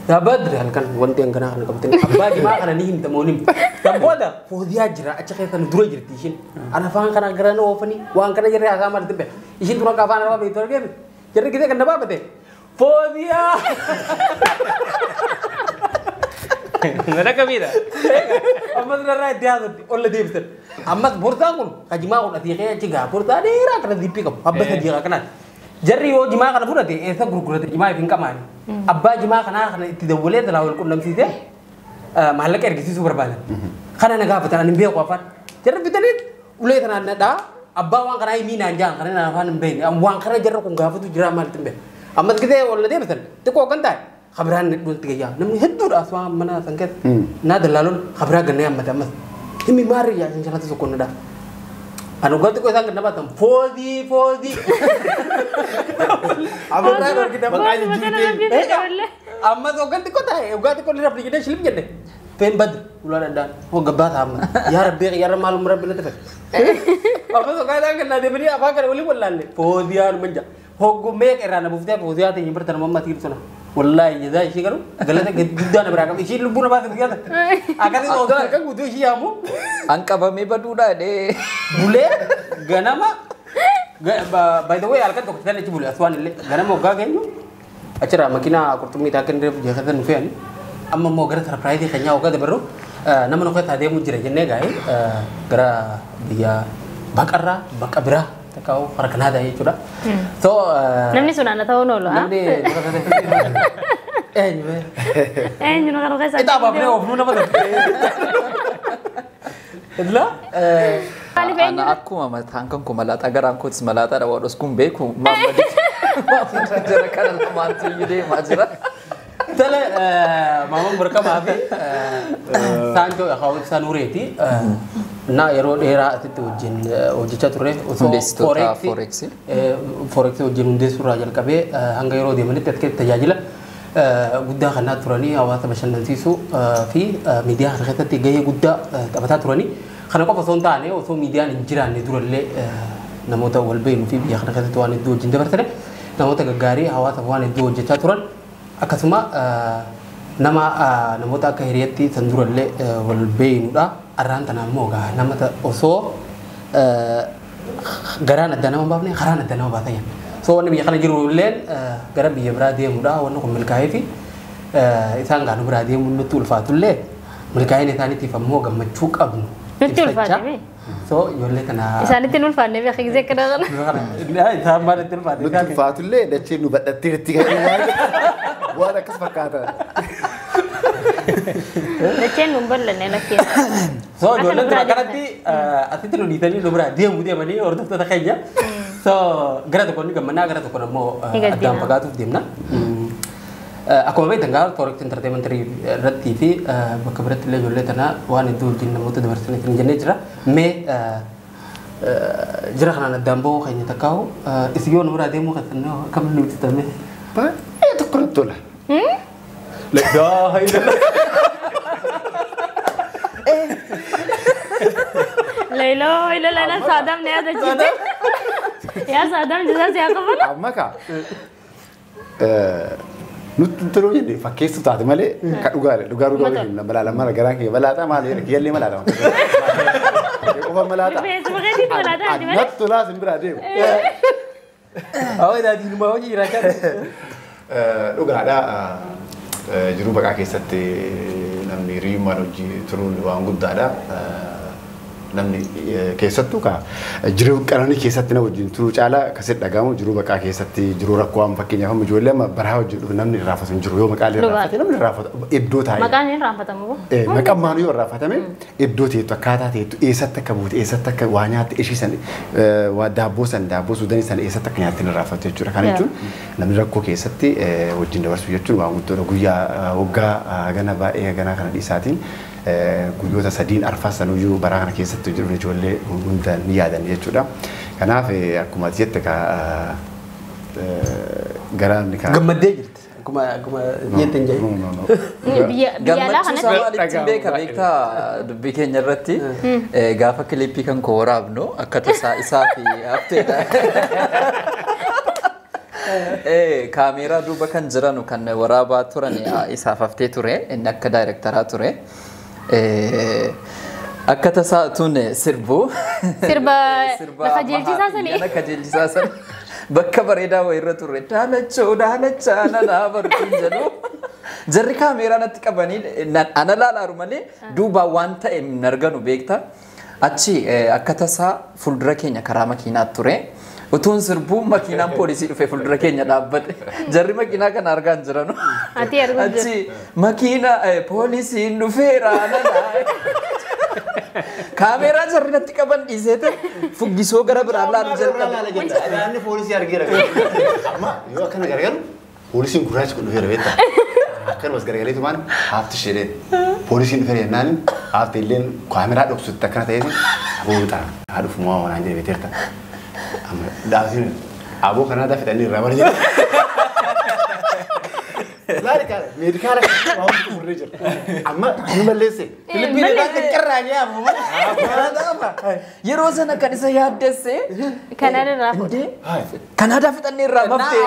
[SPEAKER 2] Yaa Badri halkan wanti hanganaa kana qabtanii abbaa jimaa kana ni himta moo ni himta. Kan booda foodiyaa jira achi keessa nu dura jirti ishiin. Ana afaan kana gara na oofanii waan kana jirre haasaa maal dibbe. Ishiin dura akka afaan arabaa beektu argeemi. Jarri gisee kan na baafate foodiyaa.
[SPEAKER 6] Nara kamidha?
[SPEAKER 2] Ammas narraa itti haasatti olla deebisan. Ammas borsaan kun ka jimaa kun asii kee achi gaa borsaa dheeraa kana zippii qabu abba sadii kanaati. Jarri yoo jimaa kana fudhate eessa gurgurate jimaa hin qamaani. Abbaa jimaa kanaa kana itti dawwalee talaa wal qunnamsiisee maallaqa ergisiisuu barbaadan. Kana na gaafatan ani hin beeku afaan. Jarri bitanii ulee tanaan na dhaa abbaa waan kanaa himii naan jaan kana afaan hin beekne waan kana jarri kun gaafatu jira maalitti hin beeku. Ammas gisee olla deebisan xiqqoo kan taa'e khabiraan dhulti gayyaa namni hedduudha aswaan mana san keessa naa dallaalon khabiraa gannee hammate ammas himi maarri yaa shanshalaata tokko na dhaa. Anu gati ko isaan ganna baatan foodii foodii. Ammas hoggan xiqqoo taa'e hoggaa xiqqoo ni rafni jedhee shilib jenne. Feen bad ulaa danda'an hogga baata amma yaa rabbi yaa rabbi maalum rabbi natti fedhe. Ammas hoggaa isaan gannaa deemanii afaan kana waliin wallaalle foodiyaan manja hoggu meeqa irraa na buuftee foodiyaa ta'e bartan mamma tiirsuna. Wallahi jazaa ishee garuu galata guddaa na biraa qaba isheen lubbuu na baase guyyaa sana. Akkasii osoo halkan guutuu ishii yaamu.
[SPEAKER 3] An qabamee baduudha jedhee.
[SPEAKER 2] Bulee ganama by the way halkan tokko achi bule aswaan illee ganama hoggaa geenyu achirraa makiinaa qurxummii taakka inni reefu jeeqatan nu fe'ani. Amma immoo gara sarpiraayizii keenyaa hoggaa dabarru nama nu keessaa deemuu jira jennee gaa'ee gara biyya baqarraa baqa biraa takka fara Kanaadaa jechuudha. So
[SPEAKER 4] namni sun ana ta'uun oolu. Namni
[SPEAKER 2] eenyu
[SPEAKER 4] eenyu nu kana keessa.
[SPEAKER 2] Itti abaabnee oofnuu nama tokko. Idla
[SPEAKER 3] Ana akkuma mataan kan kun malaaxaa garaan kootis malaaxaadha waan dhoskuun beeku Maammadi jara kana lamaantu iyyuu deemaa jira.
[SPEAKER 2] Tole maamaan barkamaa fi Saanchoo Ibsaa Nuureeti. Na yeroo dheeraa asitti wajjin hojjechaa turre osoo Forex wajjin hundeessuurraa jalqabee hanga yeroo deemanitti as keessatti tajaajila guddaa kanaa turanii hawaasa bashannansiisuu fi miidiyaa kana keessatti gahee guddaa taphataa turanii. Kana qofa osoo hin taane osoo miidiyaan hin jiraanne durallee namoota wal beeknuu fi biyya kana keessatti waan hedduu wajjin dabarsane namoota gaggaarii hawaasaaf waan hedduu hojjechaa turan akkasuma nama namoota akka hiriyaatti san durallee wal beeknudha. Arraan tanaan immoo gaa nama osoo garaan adda nama baafne karaan adda nama baatan. So wanni biyya kana jiru illeen gara biyya biraa deemudha wanni kun milkaa'ee fi isaan gaa nu biraa deemuun nutti ulfaatullee milkaa'ina isaaniitiif ammoo gammachuu qabnu.
[SPEAKER 4] Nutti ulfaate.
[SPEAKER 2] So ijoollee kana.
[SPEAKER 4] Isaanitti nu ulfaanne beekaa gisee kana kana.
[SPEAKER 2] Isaan maalitti ulfaate?
[SPEAKER 5] Nutti ulfaatullee dachee nu badhatteerti kan waan akkas fakkaata.
[SPEAKER 4] Dacheen nu bal'anne lakkee.
[SPEAKER 2] So ijoolleen dura kanatti asitti nu dhiisanii nu biraa deemuu deemanii hordoftoota keenya. So gara tokkoon ni gammannaa gara tokkoon ammoo addaan fagaatuuf deemna. Akkuma beektan gaafa Forex Entertainment irratti fi bakka biratti illee ijoollee tana waan hedduu wajjin namoota dabarsanii kan jennee jira. Mee jira kanaan addaan bahuu keenya takkaa'u isin yoo nu biraa deemuu keessan akkam nu ibsitame?
[SPEAKER 5] Baay'ee tokko natti tola.
[SPEAKER 2] Laa ilaaha
[SPEAKER 4] Lailaa ilaaha ilaaha Saadaam na yaadachiise. Yaa Saadaam jazaa si haa qaban.
[SPEAKER 5] Amma kaa nutti toluu jenne fakkeessu taate malee ka dhugaadha dhugaa dhugaa wajjin balaa mala garaan kee balaaxaa maal jedha kiyyallee malaaxa. Qofa malaaxa. Natti tolaa sin biraa deemu.
[SPEAKER 2] Awwa daadii numa hojii jiraachaa.
[SPEAKER 1] Dhugaadha jiruu baqaa keessatti namni hiriyummaan hojii turuun waan guddaadha. Namni keessattuu ka jiruu qananii keessatti na wajjin turuu caalaa akkasitti dhagahamu jiruu baqaa keessatti jiruu rakkoo amma fakkeenyaaf amma ijoollee amma baraa hojii dhufu namni irraanfatu hin jiru yoo maqaan irraanfate namni irraanfatu iddoo taa'ee.
[SPEAKER 4] Maqaan hin irraanfatamu.
[SPEAKER 5] Maqaan maanuu yoo irraanfatame iddoo teettu akkaataa teettu eessatti akka buute eessatti akka waa nyaatte ishii san waa daabboo san daabboo suudanii san eessatti akka nyaatte hin irraanfatu jechuudha. Kana jechuun namni rakkoo keessatti wajjin dabarsu jechuun waan guddoodha guyyaa waggaa gana baay'ee ganaa kana dhiisaatiin. Guyyoota sadiin arfaa sanuyyuu bara kana keessatti jiru ijoollee hunda ni yaadan jechuudha. Kanaaf akkuma jette garaan
[SPEAKER 2] Gammaddee jirti. Akkuma jettan jedhe.
[SPEAKER 4] Biyya alaa
[SPEAKER 3] Gammachuu
[SPEAKER 4] kanatti
[SPEAKER 3] isaa maalitti beeka beektaa dubbii keenya irratti gaafa kilippii kan koo waraabnu akka tasaa isaa fi hafteedha. Kaameeraa duuba kan jiranu kan waraabaa turan isaaf haftee ture inni akka daayirektaraa ture. Akka tasaa tun sirbu.
[SPEAKER 4] Sirba na kajeelchisaa sanii.
[SPEAKER 3] Na kajeelchisaa sanii. Bakka bareedaa wayirra turre daalachoo daalachaa nanaa bartuun jedhu. Jarri kaameeraa natti qabanii ana laalaaru malee duubaa waan ta'e hin arganu beekta. Achi akka tasaa fuuldura keenya karaa makiinaa ture. Utuun sirbuu makiinaan poolisii dhufe fuuldura keenya dhaabbate. Jarri makiinaa kana argaa hin jiranu.
[SPEAKER 4] Ati arguu hin
[SPEAKER 3] Achi makiina poolisiin dhufeera nanaa. Kaameeraa jarri natti qaban dhiiseete fuggisoo gara biraan laalu jalqabe.
[SPEAKER 1] Namni poolisii argeera. Amma yoo akkana garagalu poolisiin gurraachi kun dhufeera beektaa. Akkanumas garagaleetu maan haafti isheen poolisiin dhufeera jennaan haafti illeen kaameraa dhoksutti akkana ta'eeti aboo ta'a haa dhufu moo waan jedhe beekteerta. Amma dhaabsiin aboo kanaa fixanii irraa bara jedhe. Laali kaara meedikaala waan xumurree jira. Amma nu balleesse.
[SPEAKER 7] Filipiin irraa qarqarraa jee ammoo malee.
[SPEAKER 3] Yeroo sana kan isa yaaddesse
[SPEAKER 4] Kanaadaa irraa fuudhe.
[SPEAKER 3] Kanaadaa fixannee irraa maftee.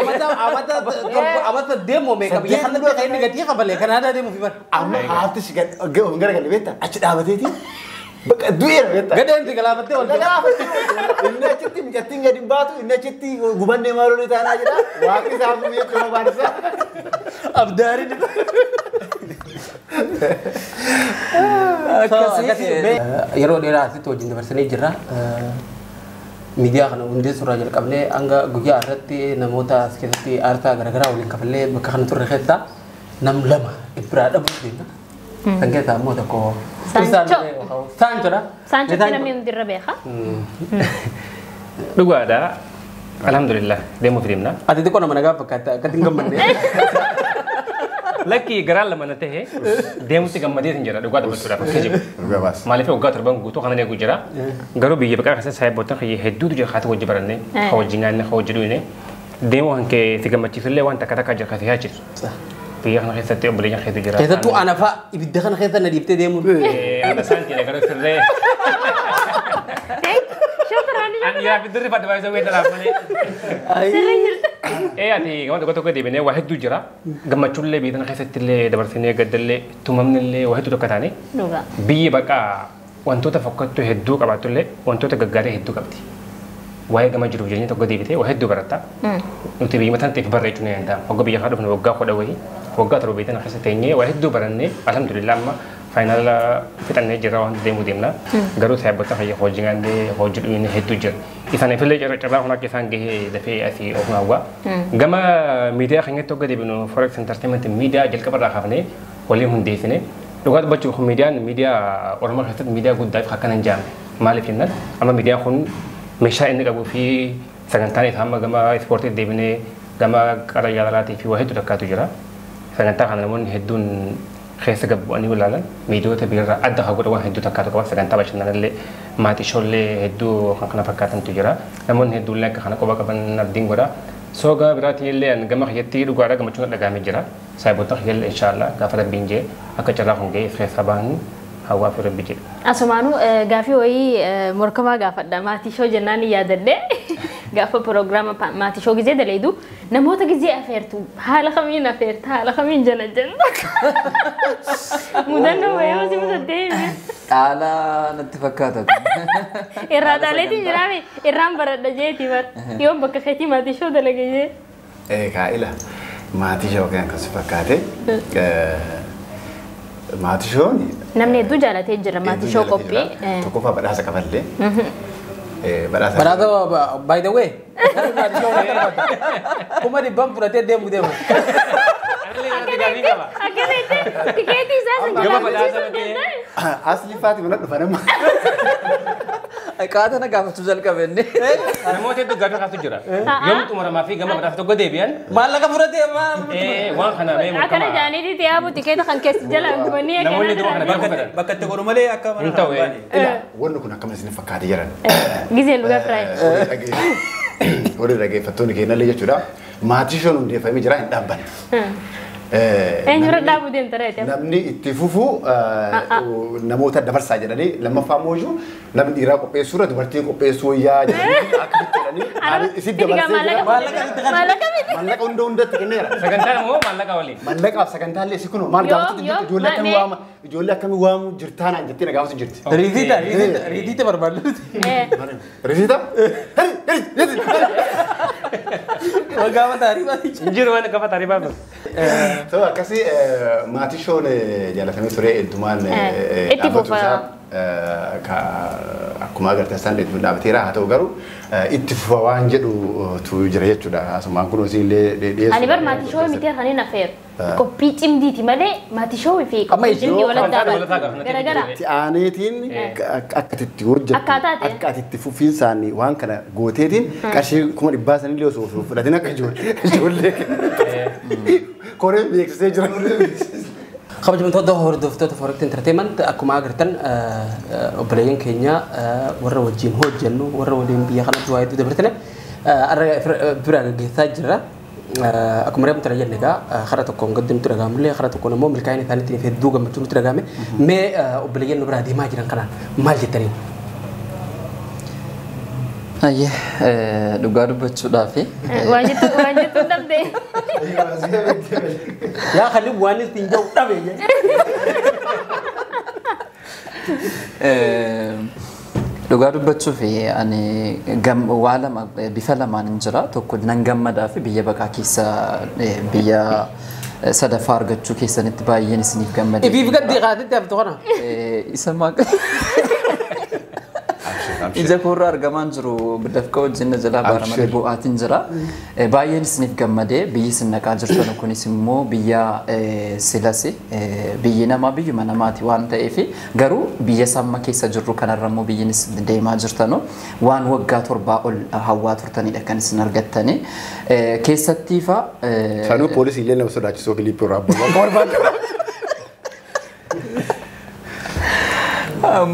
[SPEAKER 7] Amata deemu meeqa biyya kana dura kan inni gatii qabalee Kanaadaa deemuuf bara.
[SPEAKER 1] Amma haafti si garagalee beektaa achi dhaabateeti bakka du'eera beektaa.
[SPEAKER 7] Gadeen si galaafattee ol
[SPEAKER 1] Inni achitti mucattiin gadi hin baatu inni achitti gubannee maaloo taanaa jedha waaqni isaa hafu biyya kana baadisa.
[SPEAKER 7] Abdaari.
[SPEAKER 2] Akkasii yeroo dheeraa asitti wajjin dabarsanii jirra. Miidiyaa kana hundeessuurraa jalqabnee hanga guyyaa irratti namoota as keessatti aarsaa garaagaraa waliin kafallee bakka kana turre keessaa nam lama biraa dhabuuf deemna. Kan keessaa immoo tokko
[SPEAKER 4] Saancho.
[SPEAKER 2] Saanchodha.
[SPEAKER 4] Saanchotti namni hundirra beeka.
[SPEAKER 6] Dhugaadha. Alhamdulillah deemuuf deemna.
[SPEAKER 2] Ati xiqqoo nama nagaa fakkaata akkatti hin gammadne.
[SPEAKER 6] Lakki garaan lama na ta'e deemutti gammadee hin jira dhugaa dubbachuudhaaf akka jiru.
[SPEAKER 5] Dhugaa baas.
[SPEAKER 6] Maaliif waggaa torban guutuu kana eegu jira. Garuu biyya baqaa keessatti saayiboottan kiyya hedduutu jira haati wajji barannee haa wajji nyaanne haa wajji dhuyne deemuu kan kee si gammachiisullee waan takka takka jira kasi yaachisu. Biyya kana keessatti obboleeyyan keetu jira.
[SPEAKER 2] Keessattuu ana fa'a ibidda kana keessa na dhiiftee deemuun.
[SPEAKER 6] Ana saantii gara sirree.
[SPEAKER 4] Shukran.
[SPEAKER 6] Ani yaa fidirri fadda baay'isoo weedalaaf malee.
[SPEAKER 4] Sirrii jirta.
[SPEAKER 6] Ati gama tokko tokko deebinee waa hedduu jira. Gammachuullee biyya kana keessatti illee dabarsinee gaddallee tumamnillee waa hedduu tokko taane.
[SPEAKER 4] Dhugaa.
[SPEAKER 6] Biyyi baqaa wantoota fokkattuu hedduu qabaatullee wantoota gaggaarii hedduu qabdi. Waa'ee gama jiruuf jireenya tokko deebitee waa hedduu baratta. Nuti biyya mataan ta'eef barreechuu ni danda'ama. Waggaa biyya kana dhufne waggaa 10 wayii waggaa 7 biyya tana keessa teenyee waa hedduu barannee alhamdulillah amma faayinaala fixannee jirra waan deemuu deemna. Garuu saayiboota kiyya hojii gaandee hojii dhuyinee hedduu jira. Isaaniifillee carraa kun akka isaan gahee dafee asii of hawwa. Gama miidiyaa keenyatti hogga deebinu Forex Entertainment miidiyaa jalqabarraa kaafnee waliin hundeessine. Dhugaa dubbachuuf miidiyaan miidiyaa Oromoo keessatti miidiyaa guddaa fi akkana hin jaamne. Maaliif jennaan amma miidiyaan kun meeshaa inni qabuu fi sagantaan isaa amma gama ispoortii deebinee gama qara jaalalaatii fi waa hedduu takkaatu jira. Sagantaa kana namoonni hedduun keessa gabbu'anii ilaalan miidiyoota biirraa adda haa godhan waan hedduu takkaatu qaba. Sagantaa bashannanallee maatii ishoollee hedduu kan kana fakkaatantu jira. Namoonni hedduun akka kana qoba qaban abdiin godha. Soo gama biraatiin illee gama kiyyatti dhugaadhaa gammachuun dhagahamee jira. Saayiboota kiyyallee inshaallah gaafa rabbiin jee akka carraa kun ga'ee keessa bahan hawaa fi rabbi jedha.
[SPEAKER 4] Asumaanuu gaafii wayii morkamaa gaafadha. Maatii shoo jennaan yaadadhe. Gaafa piroogiraama maatii shoo gizee daleedu namoota gizee afeertu haala kamiin afeerta haala kamiin jala jenna. Mudannoo wayii si mudattee hime.
[SPEAKER 3] Dhaala natti fakkaata.
[SPEAKER 4] Irraa dhaaleetiin jiraame irraan baradha jeeti bar. Yoon bakka keetii maatii shoo dalage jee.
[SPEAKER 5] Kaa'ila maatii shoo kan akkas fakkaate. Maatii shoon
[SPEAKER 4] Namni hedduu jaalatee jira maatii shoo qophii.
[SPEAKER 5] Tokkoffaa badhaasa qaballee. Badhaasa.
[SPEAKER 2] Badhaasa by the way. Kuma dhibban fudhatee deemu deema.
[SPEAKER 4] Akkanatti tikeetii isaa sun
[SPEAKER 6] Gama
[SPEAKER 4] jalaa
[SPEAKER 6] badhaasa
[SPEAKER 4] bulchiisuu
[SPEAKER 6] malee.
[SPEAKER 4] danda'e.
[SPEAKER 5] Asli Faati mana dhufa nama.
[SPEAKER 3] Qaata na gaafachuu jalqabe inni.
[SPEAKER 6] Namoota hedduu gaaffii kaasu jira. Yoom xumuramaa fi gama badhaasa tokko deebi'an.
[SPEAKER 7] Maallaqa fudhatee
[SPEAKER 6] waan kana mee
[SPEAKER 4] Akkana jaaniiti tiyaabu tikeeta kan keessi jala gubanii
[SPEAKER 6] Namoonni duroo kana beekuu fedhan.
[SPEAKER 7] Bakka itti godhu malee akka
[SPEAKER 6] Hin ta'u.
[SPEAKER 1] Wanni kun akkam isin fakkaate jiran.
[SPEAKER 4] Gizeen dhugaa firaayee.
[SPEAKER 1] Warri dhaggeeffattoonni keenyallee jechuudha. Maatii shoon hundeeffamee jira hin dhaabbanne.
[SPEAKER 4] Eenyurra dhaabuu deemta reete?
[SPEAKER 1] Namni itti fufu namoota dabarsaa jedhanii lammaffaa immoo namni dhiiraa qopheessuurra dubartii qopheessuu wayyaa jedhanii akkasitti jedhanii isin dabarsee jira.
[SPEAKER 4] Maallaqa miti.
[SPEAKER 1] Maallaqa hunda hundatti kenneera.
[SPEAKER 6] Sagantaan immoo maallaqa waliin.
[SPEAKER 1] Maallaqaaf sagantaallee si kunoo maal gaafatu jirti ijoollee akkamii waama ijoollee akkamii waamu jirtaa naan jettee na gaafatu jirti.
[SPEAKER 2] Riisiita riisiita barbaaddu.
[SPEAKER 1] Riisiita?
[SPEAKER 2] Gaafa taariifaa.
[SPEAKER 6] Injiru waan gaafa taariifaa.
[SPEAKER 1] So akkasii maatii shoon jaalatamee ture heddumaan
[SPEAKER 4] Itti fufa.
[SPEAKER 1] Akkuma agartan isaan hedduun dhaabateera haa ta'u garuu itti fufa waan jedhutu jira jechuudha. Asumaan kun illee dhiyeessu.
[SPEAKER 4] Ani bar maatii shoo miti kan hin affeeru. Qophii cimdiiti malee maatii shoo fi qophii cimdii walitti dhaaban. Garagara.
[SPEAKER 1] Itti aaneetiin akka itti hojjettu akka itti fufiinsaan waan kana gooteetiin qarshii 500,000 illee osoo fudhatin akka ijoollee koreen beeksisee jira.
[SPEAKER 2] Kabajamtoota hordoftoota Forex Entertainment akkuma agartan obboleeyyan keenya warra wajjin hojjennu warra waliin biyya kanatti waa hedduu dabartine har'a bira gaggeessaa jirra. Akkuma reefu tana jenne egaa karaa tokkoon gaddi nutti dhaga'amullee karaa tokkoon immoo milkaa'ina isaaniitiin hedduu gammachuu nutti dhaga'ame. Mee obboleeyyan nu biraa deemaa jiran kanaan maal jettaniin?
[SPEAKER 3] Ayyee dhugaa dubbachuudhaafi.
[SPEAKER 4] Waan jettu dhabde.
[SPEAKER 2] Yaa Khalid waan ittiin jiru dhabe.
[SPEAKER 3] Dhugaa dubbachuuf ani waa lama bifa lamaan hin jira. Tokko nan gammadaa fi biyya baqaa keessa biyya sadaffaa argachuu keessanitti baay'een isiniif gammadee.
[SPEAKER 2] Ibiif gaddi qaatitti haftu kana.
[SPEAKER 3] Isa maaqa. Ija koorraa argamaan jiru dafqa wajjin na jalaa baara malee bu'aatiin jira. Baay'een isiniif gammadee biyyi isin naqaa jirtan kunis immoo biyya silasi biyyi namaa biyyuma namaati waan ta'eef garuu biyya samma keessa jirru kanarra immoo biyyi isin deemaa jirtanu waan waggaa 7 ol hawwaa turtanidha kan isin argattani. Keessattiifa.
[SPEAKER 1] Sanuu poolisii illee nama sodaachisoo kiliippii irraa abbaa.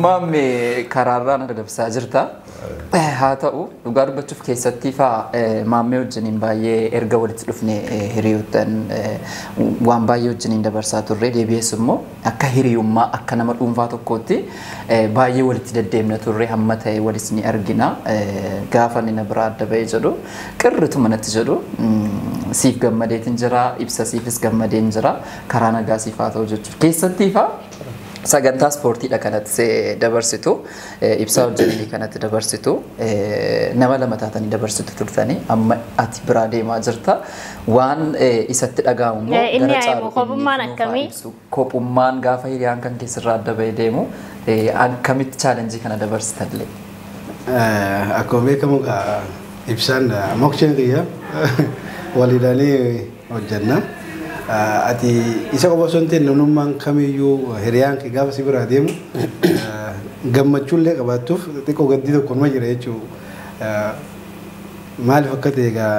[SPEAKER 3] Maamme karaarraa na dadhabsaa jirta. Haa ta'u dhugaa dubbachuuf keessatti faa maammee wajjiniin baay'ee erga walitti dhufne hiriyoottan waan baay'ee wajjiniin dabarsaa turre deebi'ees immoo akka hiriyummaa akka nama dhuunfaa tokkootti baay'ee walitti deddeemna turre hamma ta'e walis ni argina. Gaafa inni na biraa adda ba'ee jedhu qirritu manatti jedhu siif gammadeetiin jira ibsa siifis gammadeen jira karaa nagaa siif haa ta'u jechuudha. Keessatti faa sagantaa ispoortiidha kanatti dabarsitu ibsaa hojjetanii kanatti dabarsitu nama lama taatanii dabarsitu turtanii amma ati biraa deemaa jirta waan isatti dhaga'amu immoo
[SPEAKER 4] gara caalu kophummaan akkamii
[SPEAKER 3] kophummaan gaafa hiriyaan kan keessarraa adda ba'ee deemu akkamitti chaalenjii kana dabarsitallee.
[SPEAKER 8] Akkuma beekamu ibsaan moksheen kiyya waliidhaanii hojjenna. Ati isa qofa osoo hin ta'in namnummaan kamiyyuu hiriyaan kee gaafa si biraa deemu gammachuullee qabaattuuf xiqqoo gaddii tokko numa jira jechuudha. Maaliif akka ta'e egaa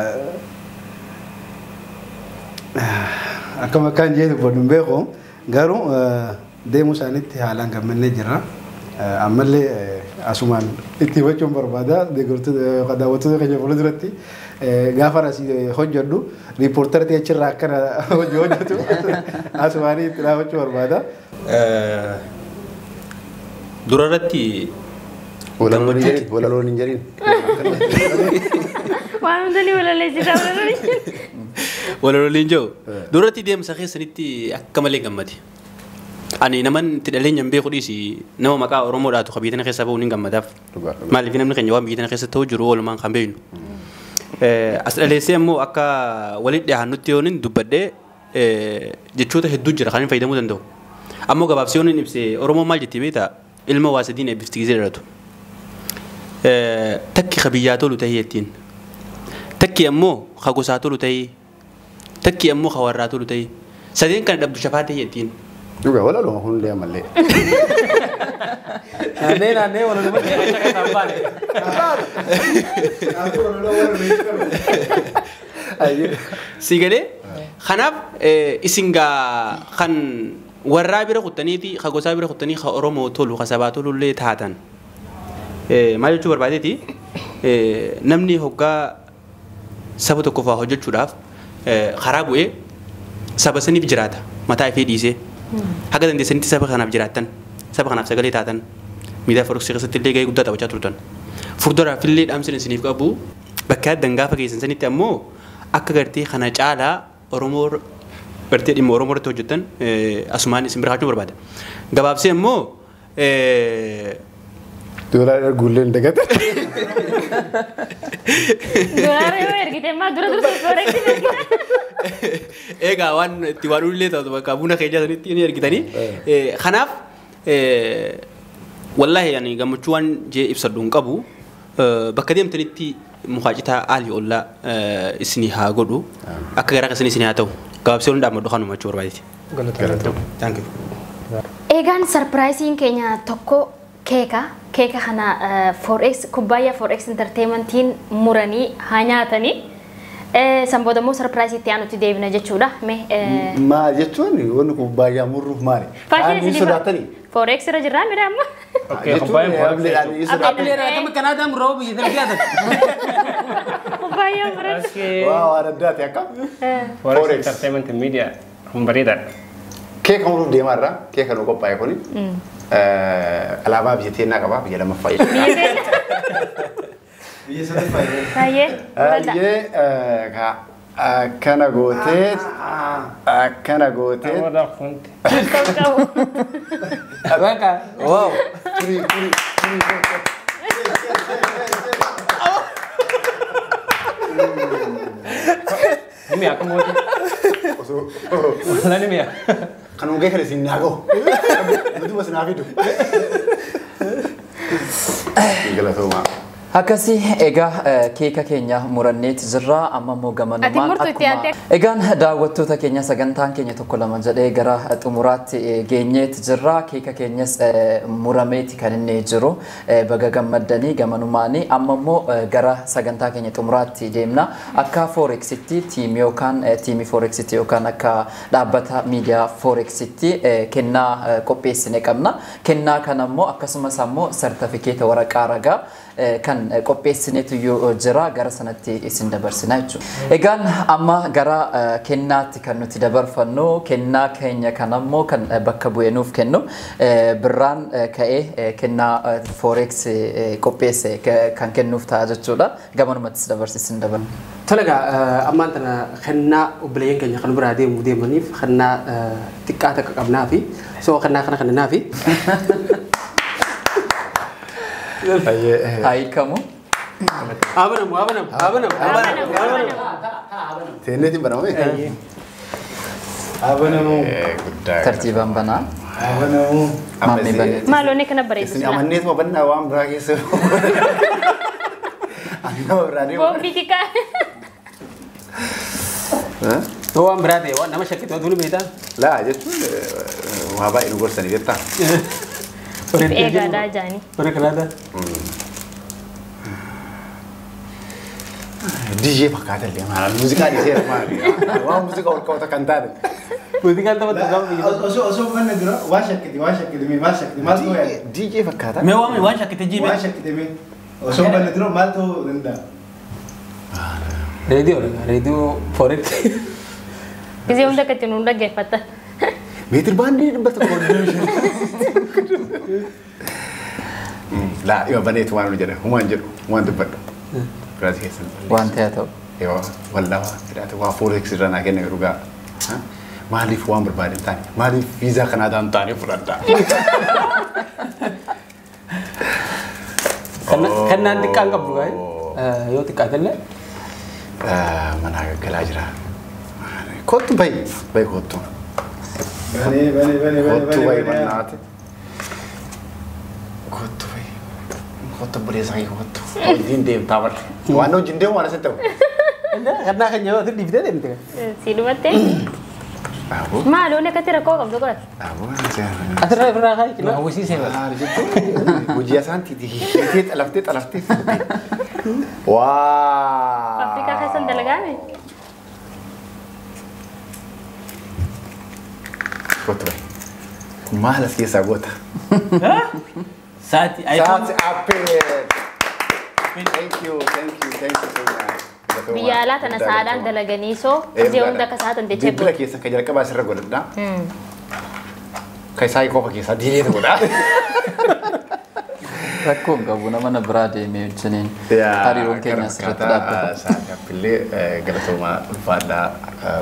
[SPEAKER 8] akkam akkaan jee dubbadhu hin beeku garuu deemuu isaaniitti haalaan gammannee jira. Ammallee asumaan itti himachuun barbaada deeggartoota daawwattoota keenya fuulduratti gaafa asii hojjedhu riippoortara ta'e achirraa akkana hojii hojjetu asumaanii itti dhaabachuu barbaada.
[SPEAKER 7] Durarratti
[SPEAKER 1] walaloon hin jedhin.
[SPEAKER 4] Waan hundi ni walaleessita walaloon.
[SPEAKER 7] Walaloon hin jiru. Duratti deemsa keessanitti akka malee gammade. Ani naman itti dhaleenya hin beeku dhiisi nama maqaa Oromoodhaatu kan biyya tana keessaa bahuun hin gammadaaf. Maaliif namni keenya waan biyya tana keessa ta'u jiru oolmaan kan beeknu. As dhaleessee immoo akka walitti dhiyaannutti yoon hin dubbadhee jechoota hedduu jira kan hin fayyadamuu danda'u. Ammoo gabaabsee yoon hin ibse Oromoon maal jettee beektaa ilma waa sadiin eebbifti gisee dhalatu. Takki ka biyyaa tolu ta'ee jettiin. Takki ammoo ka gosaa tolu ta'ee. Takki ammoo ka warraa tolu ta'ee. Sadeen kana dhabdu shafaa ta'ee jettiin.
[SPEAKER 5] Dhugaa walaluma hundee ammallee.
[SPEAKER 2] Naannee naannee walaluma jecha kan baane.
[SPEAKER 7] Si galee kanaaf isin gaa kan warraa bira kuttanii fi ka gosaa bira kuttanii ka Oromoo tolu ka sabaa tolullee taatan. Maal jechuu barbaadeeti namni hoggaa saba tokko fa'aa hojjechuudhaaf karaa bu'ee saba saniif jiraata mataa ifee dhiisee haga dandeessanitti saba kanaaf jiraattan saba kanaaf sagalee taatan miidiyaa forex keessatti illee gahee guddaa taphachaa turtan. Fuulduraaf illee dhaamsin isiniif qabu bakka addan gaafa geessan sanitti ammoo akka gartee kana caalaa Oromoo gartee dhimma Oromoo irratti hojjetan asumaan isin bira kaachuu barbaada. Gabaabsee ammoo
[SPEAKER 5] Doolaara erguullee hin dagate.
[SPEAKER 4] Doolaara yoo ergite maa dura dursa forex ergite.
[SPEAKER 7] Egaa waan itti waan ullee taatu bakka buna keenya sanitti ni ergitanii. Kanaaf wallaahi ani gammachuu waan jee ibsadhu hin qabu bakka deemtanitti mukaacitaa aalii ollaa isinii haa godhu akka garaa keessanii isinii haa ta'u gabaabsee hundaa maddu kanuma jechuu barbaadeeti.
[SPEAKER 6] Galatoomna.
[SPEAKER 7] Thank you.
[SPEAKER 4] Eegaan sarpiraayisiin keenya tokko keeka keeka kana 4X kubbaayyaa 4X entertainmentiin muranii haa nyaatanii san booda immoo sarpiraayisii itti aanutti deebina jechuudha.
[SPEAKER 5] Maal jechuun wanni kubbaayyaa murruuf maali? Faashinii sodaatanii?
[SPEAKER 4] 4X irra jirraa mira amma.
[SPEAKER 6] Kubbaayyaa 4X.
[SPEAKER 2] Abbilee Kanaadaa murraa biyya sana dhiyaatan.
[SPEAKER 4] Kubbaayyaa murratti.
[SPEAKER 5] Waa waan addaati akka.
[SPEAKER 6] 4X entertainment media kun bareedaadha.
[SPEAKER 5] Keeka muruuf deemaa irraa keeka nu qophaa'e kuni alaabaa biyya teennaa qaba biyya lammaffaa jechuudha.
[SPEAKER 8] Biyya sadaffaa.
[SPEAKER 4] Baay'ee.
[SPEAKER 5] Baay'ee akkana gootee akkana gootee.
[SPEAKER 2] Bakka. Wow.
[SPEAKER 5] Turii turii turii.
[SPEAKER 6] Ni mi'a akkam goote? Osoo. Ni mi'a.
[SPEAKER 5] Kan hongee kana isin naa gahu. Nuti isin naa fidu. Galatoomaa.
[SPEAKER 3] Akkasii egaa keeka keenya muranneeti jirra amma immoo gamanumaan akkuma egaan daawwattoota keenya sagantaan keenya tokko lama jedhee gara xumuraatti geenyeeti jirra keeka keenyas murameeti kan inni jiru baga gammaddanii gamanumaanii amma immoo gara sagantaa keenya xumuraatti deemna akka forexitti tiim yookaan tiimii forexitti yookaan akka dhaabbata miidiyaa forexitti kennaa qopheessine qabna kennaa kana immoo akkasumas ammoo sartifikeeta waraqaa ragaa kan qopheessineetu jira gara sanatti isin dabarsina jechuudha. Egaan amma gara kennaatti kan nuti dabarfannu kennaa keenya kan ammoo kan bakka bu'ee nuuf kennu birraan ka'ee kennaa forex qopheesse kan kennuuf ta'a jechuudha. Gabanumattis dabarsiisin dabarna.
[SPEAKER 2] Tole egaa ammaan tana kennaa obboleeyyan keenya kan biraa deemu deemaniif kennaa xiqqaa takka qabnaa fi soo kennaa kana kennaa fi.
[SPEAKER 3] Haikamu.
[SPEAKER 2] Abanamu, abanamu, abanamu, abanamu.
[SPEAKER 5] Teenneetiin baname?
[SPEAKER 8] Abanamu.
[SPEAKER 3] Tartiibaan banaa.
[SPEAKER 8] Abanamu.
[SPEAKER 3] Maammee baneeti.
[SPEAKER 4] Maaloonni kana bareedu.
[SPEAKER 5] Isin amanneetuma bannaa waan biraa keessa. Ani nama biraa deemu.
[SPEAKER 4] Boombii xiqqaa.
[SPEAKER 2] Waan biraa ta'e waan nama shakkitu aduu ni beektaa?
[SPEAKER 5] Laa jechuun waa baay'ee nu gorsanii jettaa.
[SPEAKER 4] Eegaadhaa jaanii.
[SPEAKER 2] Bara kanaadhaa.
[SPEAKER 5] DJ fakkaata illee maal muuziqaa dhiiseera maali? Waan muuziqaa ol qabata kan taate.
[SPEAKER 2] Muuziqaan taphatu gaafa biyya.
[SPEAKER 8] Osoo osoo manna dura waan shakkite waan shakkite mee maal shakkite maal ta'uu yaada?
[SPEAKER 5] DJ fakkaata.
[SPEAKER 7] Mee waan waan shakkite jiime.
[SPEAKER 8] Waan shakkite mee osoo manna dura maal ta'uu danda'a?
[SPEAKER 2] Reediyoo reediyoo forex.
[SPEAKER 4] Gisee hunda akka ittiin hunda dhaggeeffatta.
[SPEAKER 5] Meetir baandii 100. Laa ima baneetu waan jedhe humaan jedhu humaan dubbadhu. Biraazii keessan.
[SPEAKER 3] Waan ta'e ta'u.
[SPEAKER 5] Yoo wallaahi jedhaate waa forex irraa naa kenne dhugaa. Maaliif waan barbaade hin taane maaliif viizaa Kanaadaa hin taane fudhadha.
[SPEAKER 2] Kennaan xiqqaan qabdu gaa'e yoo xiqqaatellee.
[SPEAKER 5] Manaa gaggalaa jira. Kottu bayi bayi kottu.
[SPEAKER 8] Bane bane bane bane
[SPEAKER 5] Kottu bayi
[SPEAKER 8] bane.
[SPEAKER 5] mannaate. Kottu bayi. Kottu buleessa kee kottu. Hojiin deemtaa barre. Waan hojiin deemu waan asitti ta'u.
[SPEAKER 2] Kennaa kan yeroo ati dhiiftee deemte.
[SPEAKER 4] Si dhumattee? Maal wanni akkatti rakkoo qabdu godhate?
[SPEAKER 2] Asirraa irraa kaa'i.
[SPEAKER 6] Nu hawwisiisee bara.
[SPEAKER 5] Hojii isaantiiti hiitee xalaftee xalaftee. Waa.
[SPEAKER 4] Afrikaa keessan dalagaame?
[SPEAKER 5] Kottu bahi. Maal as keessaa goota?
[SPEAKER 7] Saati iPhone.
[SPEAKER 5] Saati Apple. Thank you, thank you, thank you so much.
[SPEAKER 4] Biyya alaa tana sa'aadhaan dalaganii soo gisee hunda akka sa'aatan dachee
[SPEAKER 5] Bilbila keessa kan jalqabaa asirra godhadha. Kan isaa qofa keessaa diineetu godha.
[SPEAKER 3] Rakkoo hin qabu nama na biraa deemee wajjiniin hariiroon keenya asirratti dhaabbata.
[SPEAKER 5] Saati Appillee galatoomaa ulfaadhaa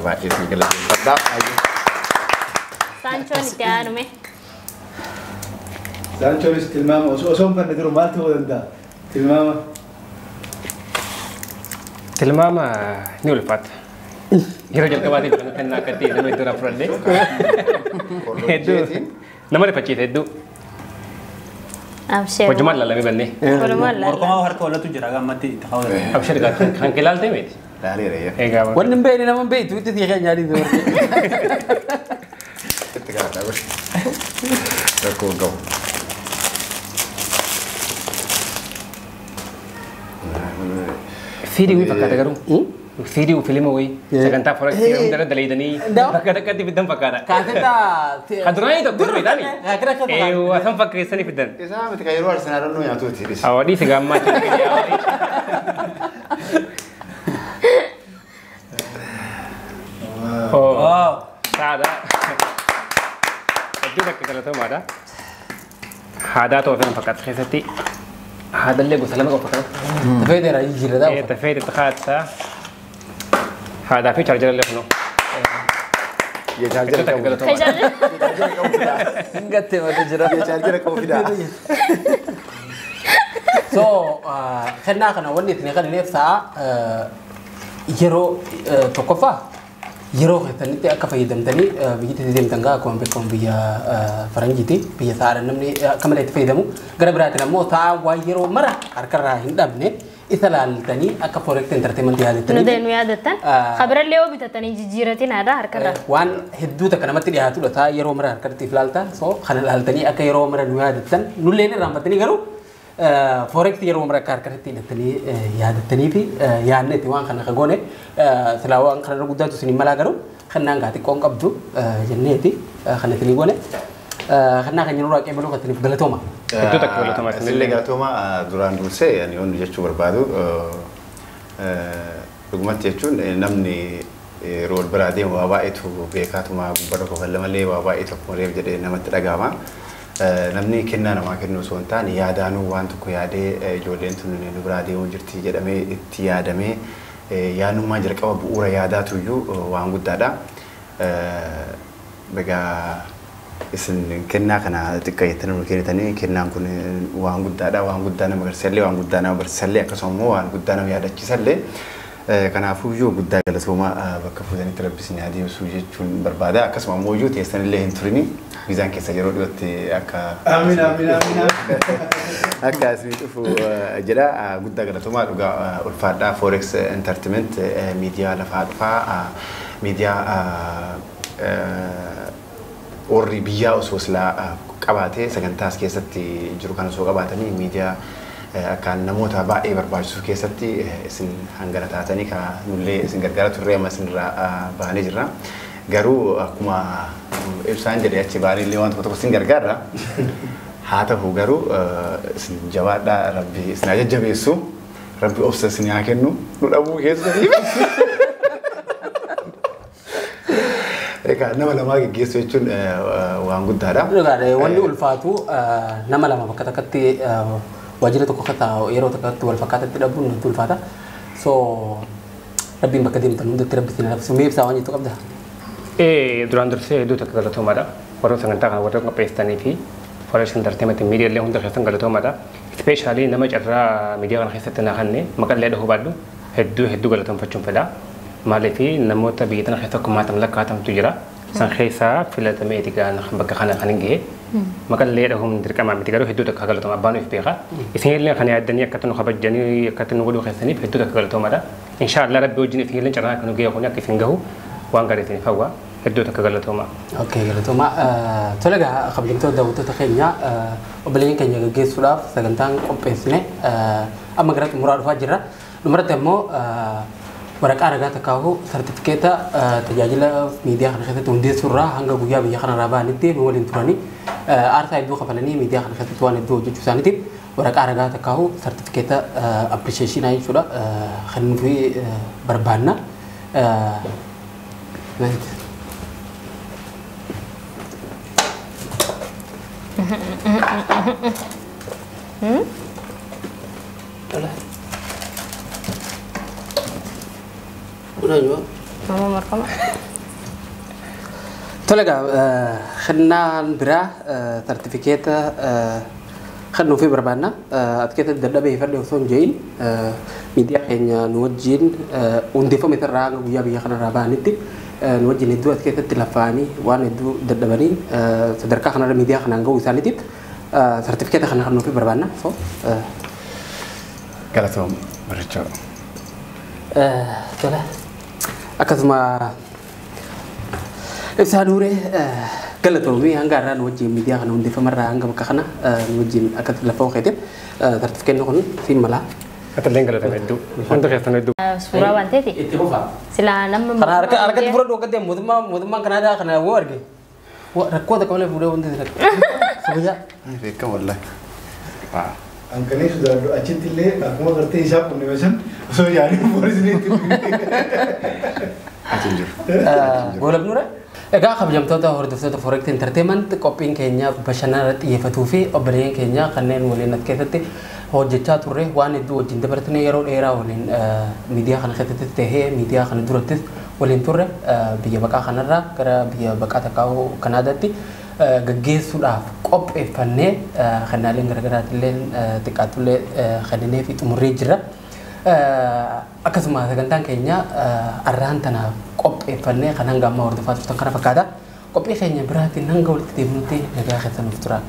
[SPEAKER 5] baay'ee si galateeffadha.
[SPEAKER 4] Saanchoon itti aanume.
[SPEAKER 8] Saanchoonis tilmaama osoo hin banne jiru maal ta'uu danda'a? Tilmaama.
[SPEAKER 6] Tilmaama ni ulfaata. Yeroo jalqabaatiif kan kennaa akka ta'e nama iddoo fudhadhee. Hedduu nama rifachiise hedduu.
[SPEAKER 4] Abshee.
[SPEAKER 6] Hojumaan laalamee bannee.
[SPEAKER 4] Walumaan laalame.
[SPEAKER 7] Morkomaa harka walatu jira gammatti itti kaawwatan.
[SPEAKER 6] Abshee kan kee laaltee miti.
[SPEAKER 5] Laaleera yaa.
[SPEAKER 6] Egaa
[SPEAKER 2] Wanni hin beekne nama hin beektu itti siqee nyaadhi dubartii.
[SPEAKER 5] Itti galataa godhe. Rakkoo hin qabu.
[SPEAKER 6] Fiidii wayii fakkaata garuu. Fiidii filima wayii sagantaa forex hunda dalaydanii bakka takkatti fiddan fakkaata.
[SPEAKER 2] Kaasetaa.
[SPEAKER 6] Kan duraanii tokko dura fidani. Eewwa san fakkeessanii fiddan.
[SPEAKER 5] Isaa miti kan yeroo Arsenaal nyaatuuti.
[SPEAKER 6] Awadii si gaammaa jiru. Oh, saada. Hedduu takka galatoomaadha. Haadaa ta'uu fi fakkaata keessatti haadallee gosa lama qofa fakkaata.
[SPEAKER 2] Tafeeteera jijjiirra
[SPEAKER 6] Eh, tafeete xaata. Haadaa fi chaarjarallee kunoo.
[SPEAKER 5] Chaarjara
[SPEAKER 6] Hedduu takka
[SPEAKER 5] qabu.
[SPEAKER 6] galatoomaadha.
[SPEAKER 5] Chaarjara qabu fidaa.
[SPEAKER 3] Hin gattee malee jira.
[SPEAKER 5] Chaarjara qabu fidaa.
[SPEAKER 2] So kennaa kana wanni ittiin kennineef sa'a yeroo tokkoffaa yeroo keessanitti akka fayyadamtanii biyyatti deemtan gaa akkuma beekamu biyya faranjiiti biyya sa'aadhaan namni akka malee itti fayyadamu gara biraatiin ammoo sa'a waan yeroo mara harkarraa hin dhabne isa laaltanii akka forex entertainment
[SPEAKER 4] Nu
[SPEAKER 2] yaadattanii
[SPEAKER 4] deenu yaadattan. Kabirallee yoo bitatanii jijjiiratin aadaa harkarraa.
[SPEAKER 2] waan hedduu takka namatti dhiyaatudha ta'a yeroo mara harkatti if laalta so kana laaltanii akka yeroo mara nu yaadattan nulleen irraanfattanii garuu forex yeroo mara akka harkatti hidhattanii yaadattanii fi yaadnetti waan kana goone silaa waan kana guddaatu isin malaa garuu kennaan gaa xiqqoon qabdu jenneeti kana isinii goone kennaa kan yeroo waaqee baluu kan galatooma.
[SPEAKER 6] Hedduu takka galatoomaa
[SPEAKER 5] Isinillee galatooma duraan dursee ani wanni jechuu barbaadu dhugumatti jechuun namni yeroo wal biraa deemu waa baay'eetu beekaatuma gubbaa tokko kan malee waa baay'ee tokko reef jedhee namatti dhagahama. Namni kennaa namaa kennu osoo hin taane yaadaanuu waan tokko yaadee ijoolleen tun nu biraa deemuu jirti jedhamee itti yaadamee yaadnummaa jalqaba bu'uura yaadaatu iyyuu waan guddaadha. Egaa isin kennaa kana xiqqa jettanii nu kennitanii kennaan kun waan guddaadha waan guddaa nama agarsiisallee waan guddaa nama barsiisallee akkasuma immoo waan guddaa nama yaadachiisallee kanaafuu iyyuu guddaa galatooma bakka fuutanitti rabbi isin haa deemsu jechuun barbaada akkasuma immoo iyyuu teessanillee hin turini viizaan keessa yeroo dhiyootti akka
[SPEAKER 8] Amiin amiin amiin.
[SPEAKER 5] akka isin dhufu jedha guddaa galatoomaa dhugaa ulfaadhaa forex entertainment miidiyaa lafaa dhufaa miidiyaa warri biyyaa osoo silaa qabaatee sagantaa as keessatti jiru kan osoo qabaatanii miidiyaa akkaan namoota baay'ee barbaachisu keessatti isin hangana taatanii ka nullee isin gargaara turre amma isinirraa baanee jirra. Garuu akkuma ibsaan jedhe achi baanee illee waan tokko tokko isin gargaara. Haa ta'u garuu isin jabaadhaa rabbi isin haa jajjabeessu rabbi obsa isin haa kennu nu dhabuu keessaniif. Egaa nama lamaa geggeessu jechuun waan guddaadha.
[SPEAKER 2] Dhugaadha wanni ulfaatu nama lama bakka takkatti waajjira tokko akka taa'u yeroo takkatti wal fakkaatatti dhabuun nutti ulfaata. So rabbiin bakka deemtan hundatti rabbi isin labsu mee ibsaa waan jettu qabda.
[SPEAKER 6] Duraan dursee hedduu takka galatoomaadha. Warra sagantaa kana warra qopheessitanii fi forex entertainment miidiyaa illee hunda keessan galatoomaadha. Ispeeshaalii nama carraa miidiyaa kana keessatti na kanne maqallee dhahuu baadhu hedduu hedduu galatoomfachuun fedha. Maaliif namoota biyya tana keessa kumaatama lakkaatamtu jira. San keessaa filatamee egaa bakka kana kan hin gahe. Maqallee dhahuun dirqamaa miti garuu hedduu takka galatooma abbaan of beeka. Isin illee kan yaaddanii akkatti nu kabajjanii akkatti nu godhuu keessaniif hedduu takka galatoomaadha. Inshaallah rabbi wajjin isin illee carraa kan nu gahe kun akka isin gahu waan gaarii isiniif hawwa. Hedduu takka galatoomaa.
[SPEAKER 2] Okay, galatoomaa. Tole egaa kabajamtoota daawwattoota keenya, obboleeyyan keenya gaggeessuudhaaf sagantaan qopheessine amma gara xumuraa dhufaa jirra. Dhumarratti ammoo waraqaa ragaa takkaahu sartifikeeta tajaajila miidiyaa kana keessatti hundeessuurraa hanga guyyaa biyya kanarraa bahanitti nu waliin turanii aarsaa hedduu kafalanii miidiyaa kana keessatti waan hedduu hojjechuu isaaniitiif waraqaa ragaa takkaahu sartifikeeta appiriisheeshinaa jechuudha kan nuti barbaanna.
[SPEAKER 4] Mama markama.
[SPEAKER 2] Tole egaa kennaan biraa sartifikeeta kennuu fi barbaanna. As keessatti dadhabee fadhe osoo hin jedhin miidiyaa keenya nu wajjin hundeeffame irraa hanga guyyaa biyya kanarraa bahanitti nu wajjin hedduu as keessatti lafaanii waan hedduu dadhabanii sadarkaa kanarra miidiyaa kanaan gahuu isaaniitiif sartifikeeta kana kennuu fi barbaanna. So
[SPEAKER 5] Galatoom barrichaa.
[SPEAKER 2] Tole akkasuma Ibsaa Nuuree, galatoomii hanga har'aa nu wajjin miidiyaa kana hundeeffamarraa hanga bakka kana nu wajjin akka lafa okeetiif sartifikeetni kun siin malaa.
[SPEAKER 6] Atalleen galatame hedduu. Hundi keessan hedduu.
[SPEAKER 4] Suuraa waan ta'eeti.
[SPEAKER 2] Itti fufaa.
[SPEAKER 4] Silaa nama
[SPEAKER 2] Kana harka harkatti fudhadhu akka deemu mootummaa mootummaan Kanaadaa kana woo arge. Rakkoo takka malee fuudhee wanti rakkoo. Kabajaa.
[SPEAKER 5] Beekama wallahi.
[SPEAKER 8] Ankalee sodaadhu achitti illee akkuma gartee isaa qunname san osoo yaanii poolisni itti
[SPEAKER 5] Achi hin jiru.
[SPEAKER 2] Goolabnuura. Egaa kabajamtoota hordoftoota Forex Entertainment, qophiin keenya bashannana irratti xiyyeeffatuu fi obboleeyyan keenya kanneen waliin as keessatti hojjechaa turre waan hedduu wajjin dabartanii yeroo dheeraa waliin miidiyaa kana keessatti tahee miidiyaa kana durattis waliin turre biyya baqaa kanarraa gara biyya baqaa takkaa'uu Kanaadaatti gaggeessuudhaaf qopheeffannee kennaaleen garaagaraatillee xiqqaatullee kennee fi xumurree jira. Akkasuma sagantaan keenya arraan tanaaf qopheeffannee kan hanga ammaa hordofaa turtan kana fakkaata. Qophii keenya biraatiin hanga walitti deebinutti nagaa keessa nuuf tura.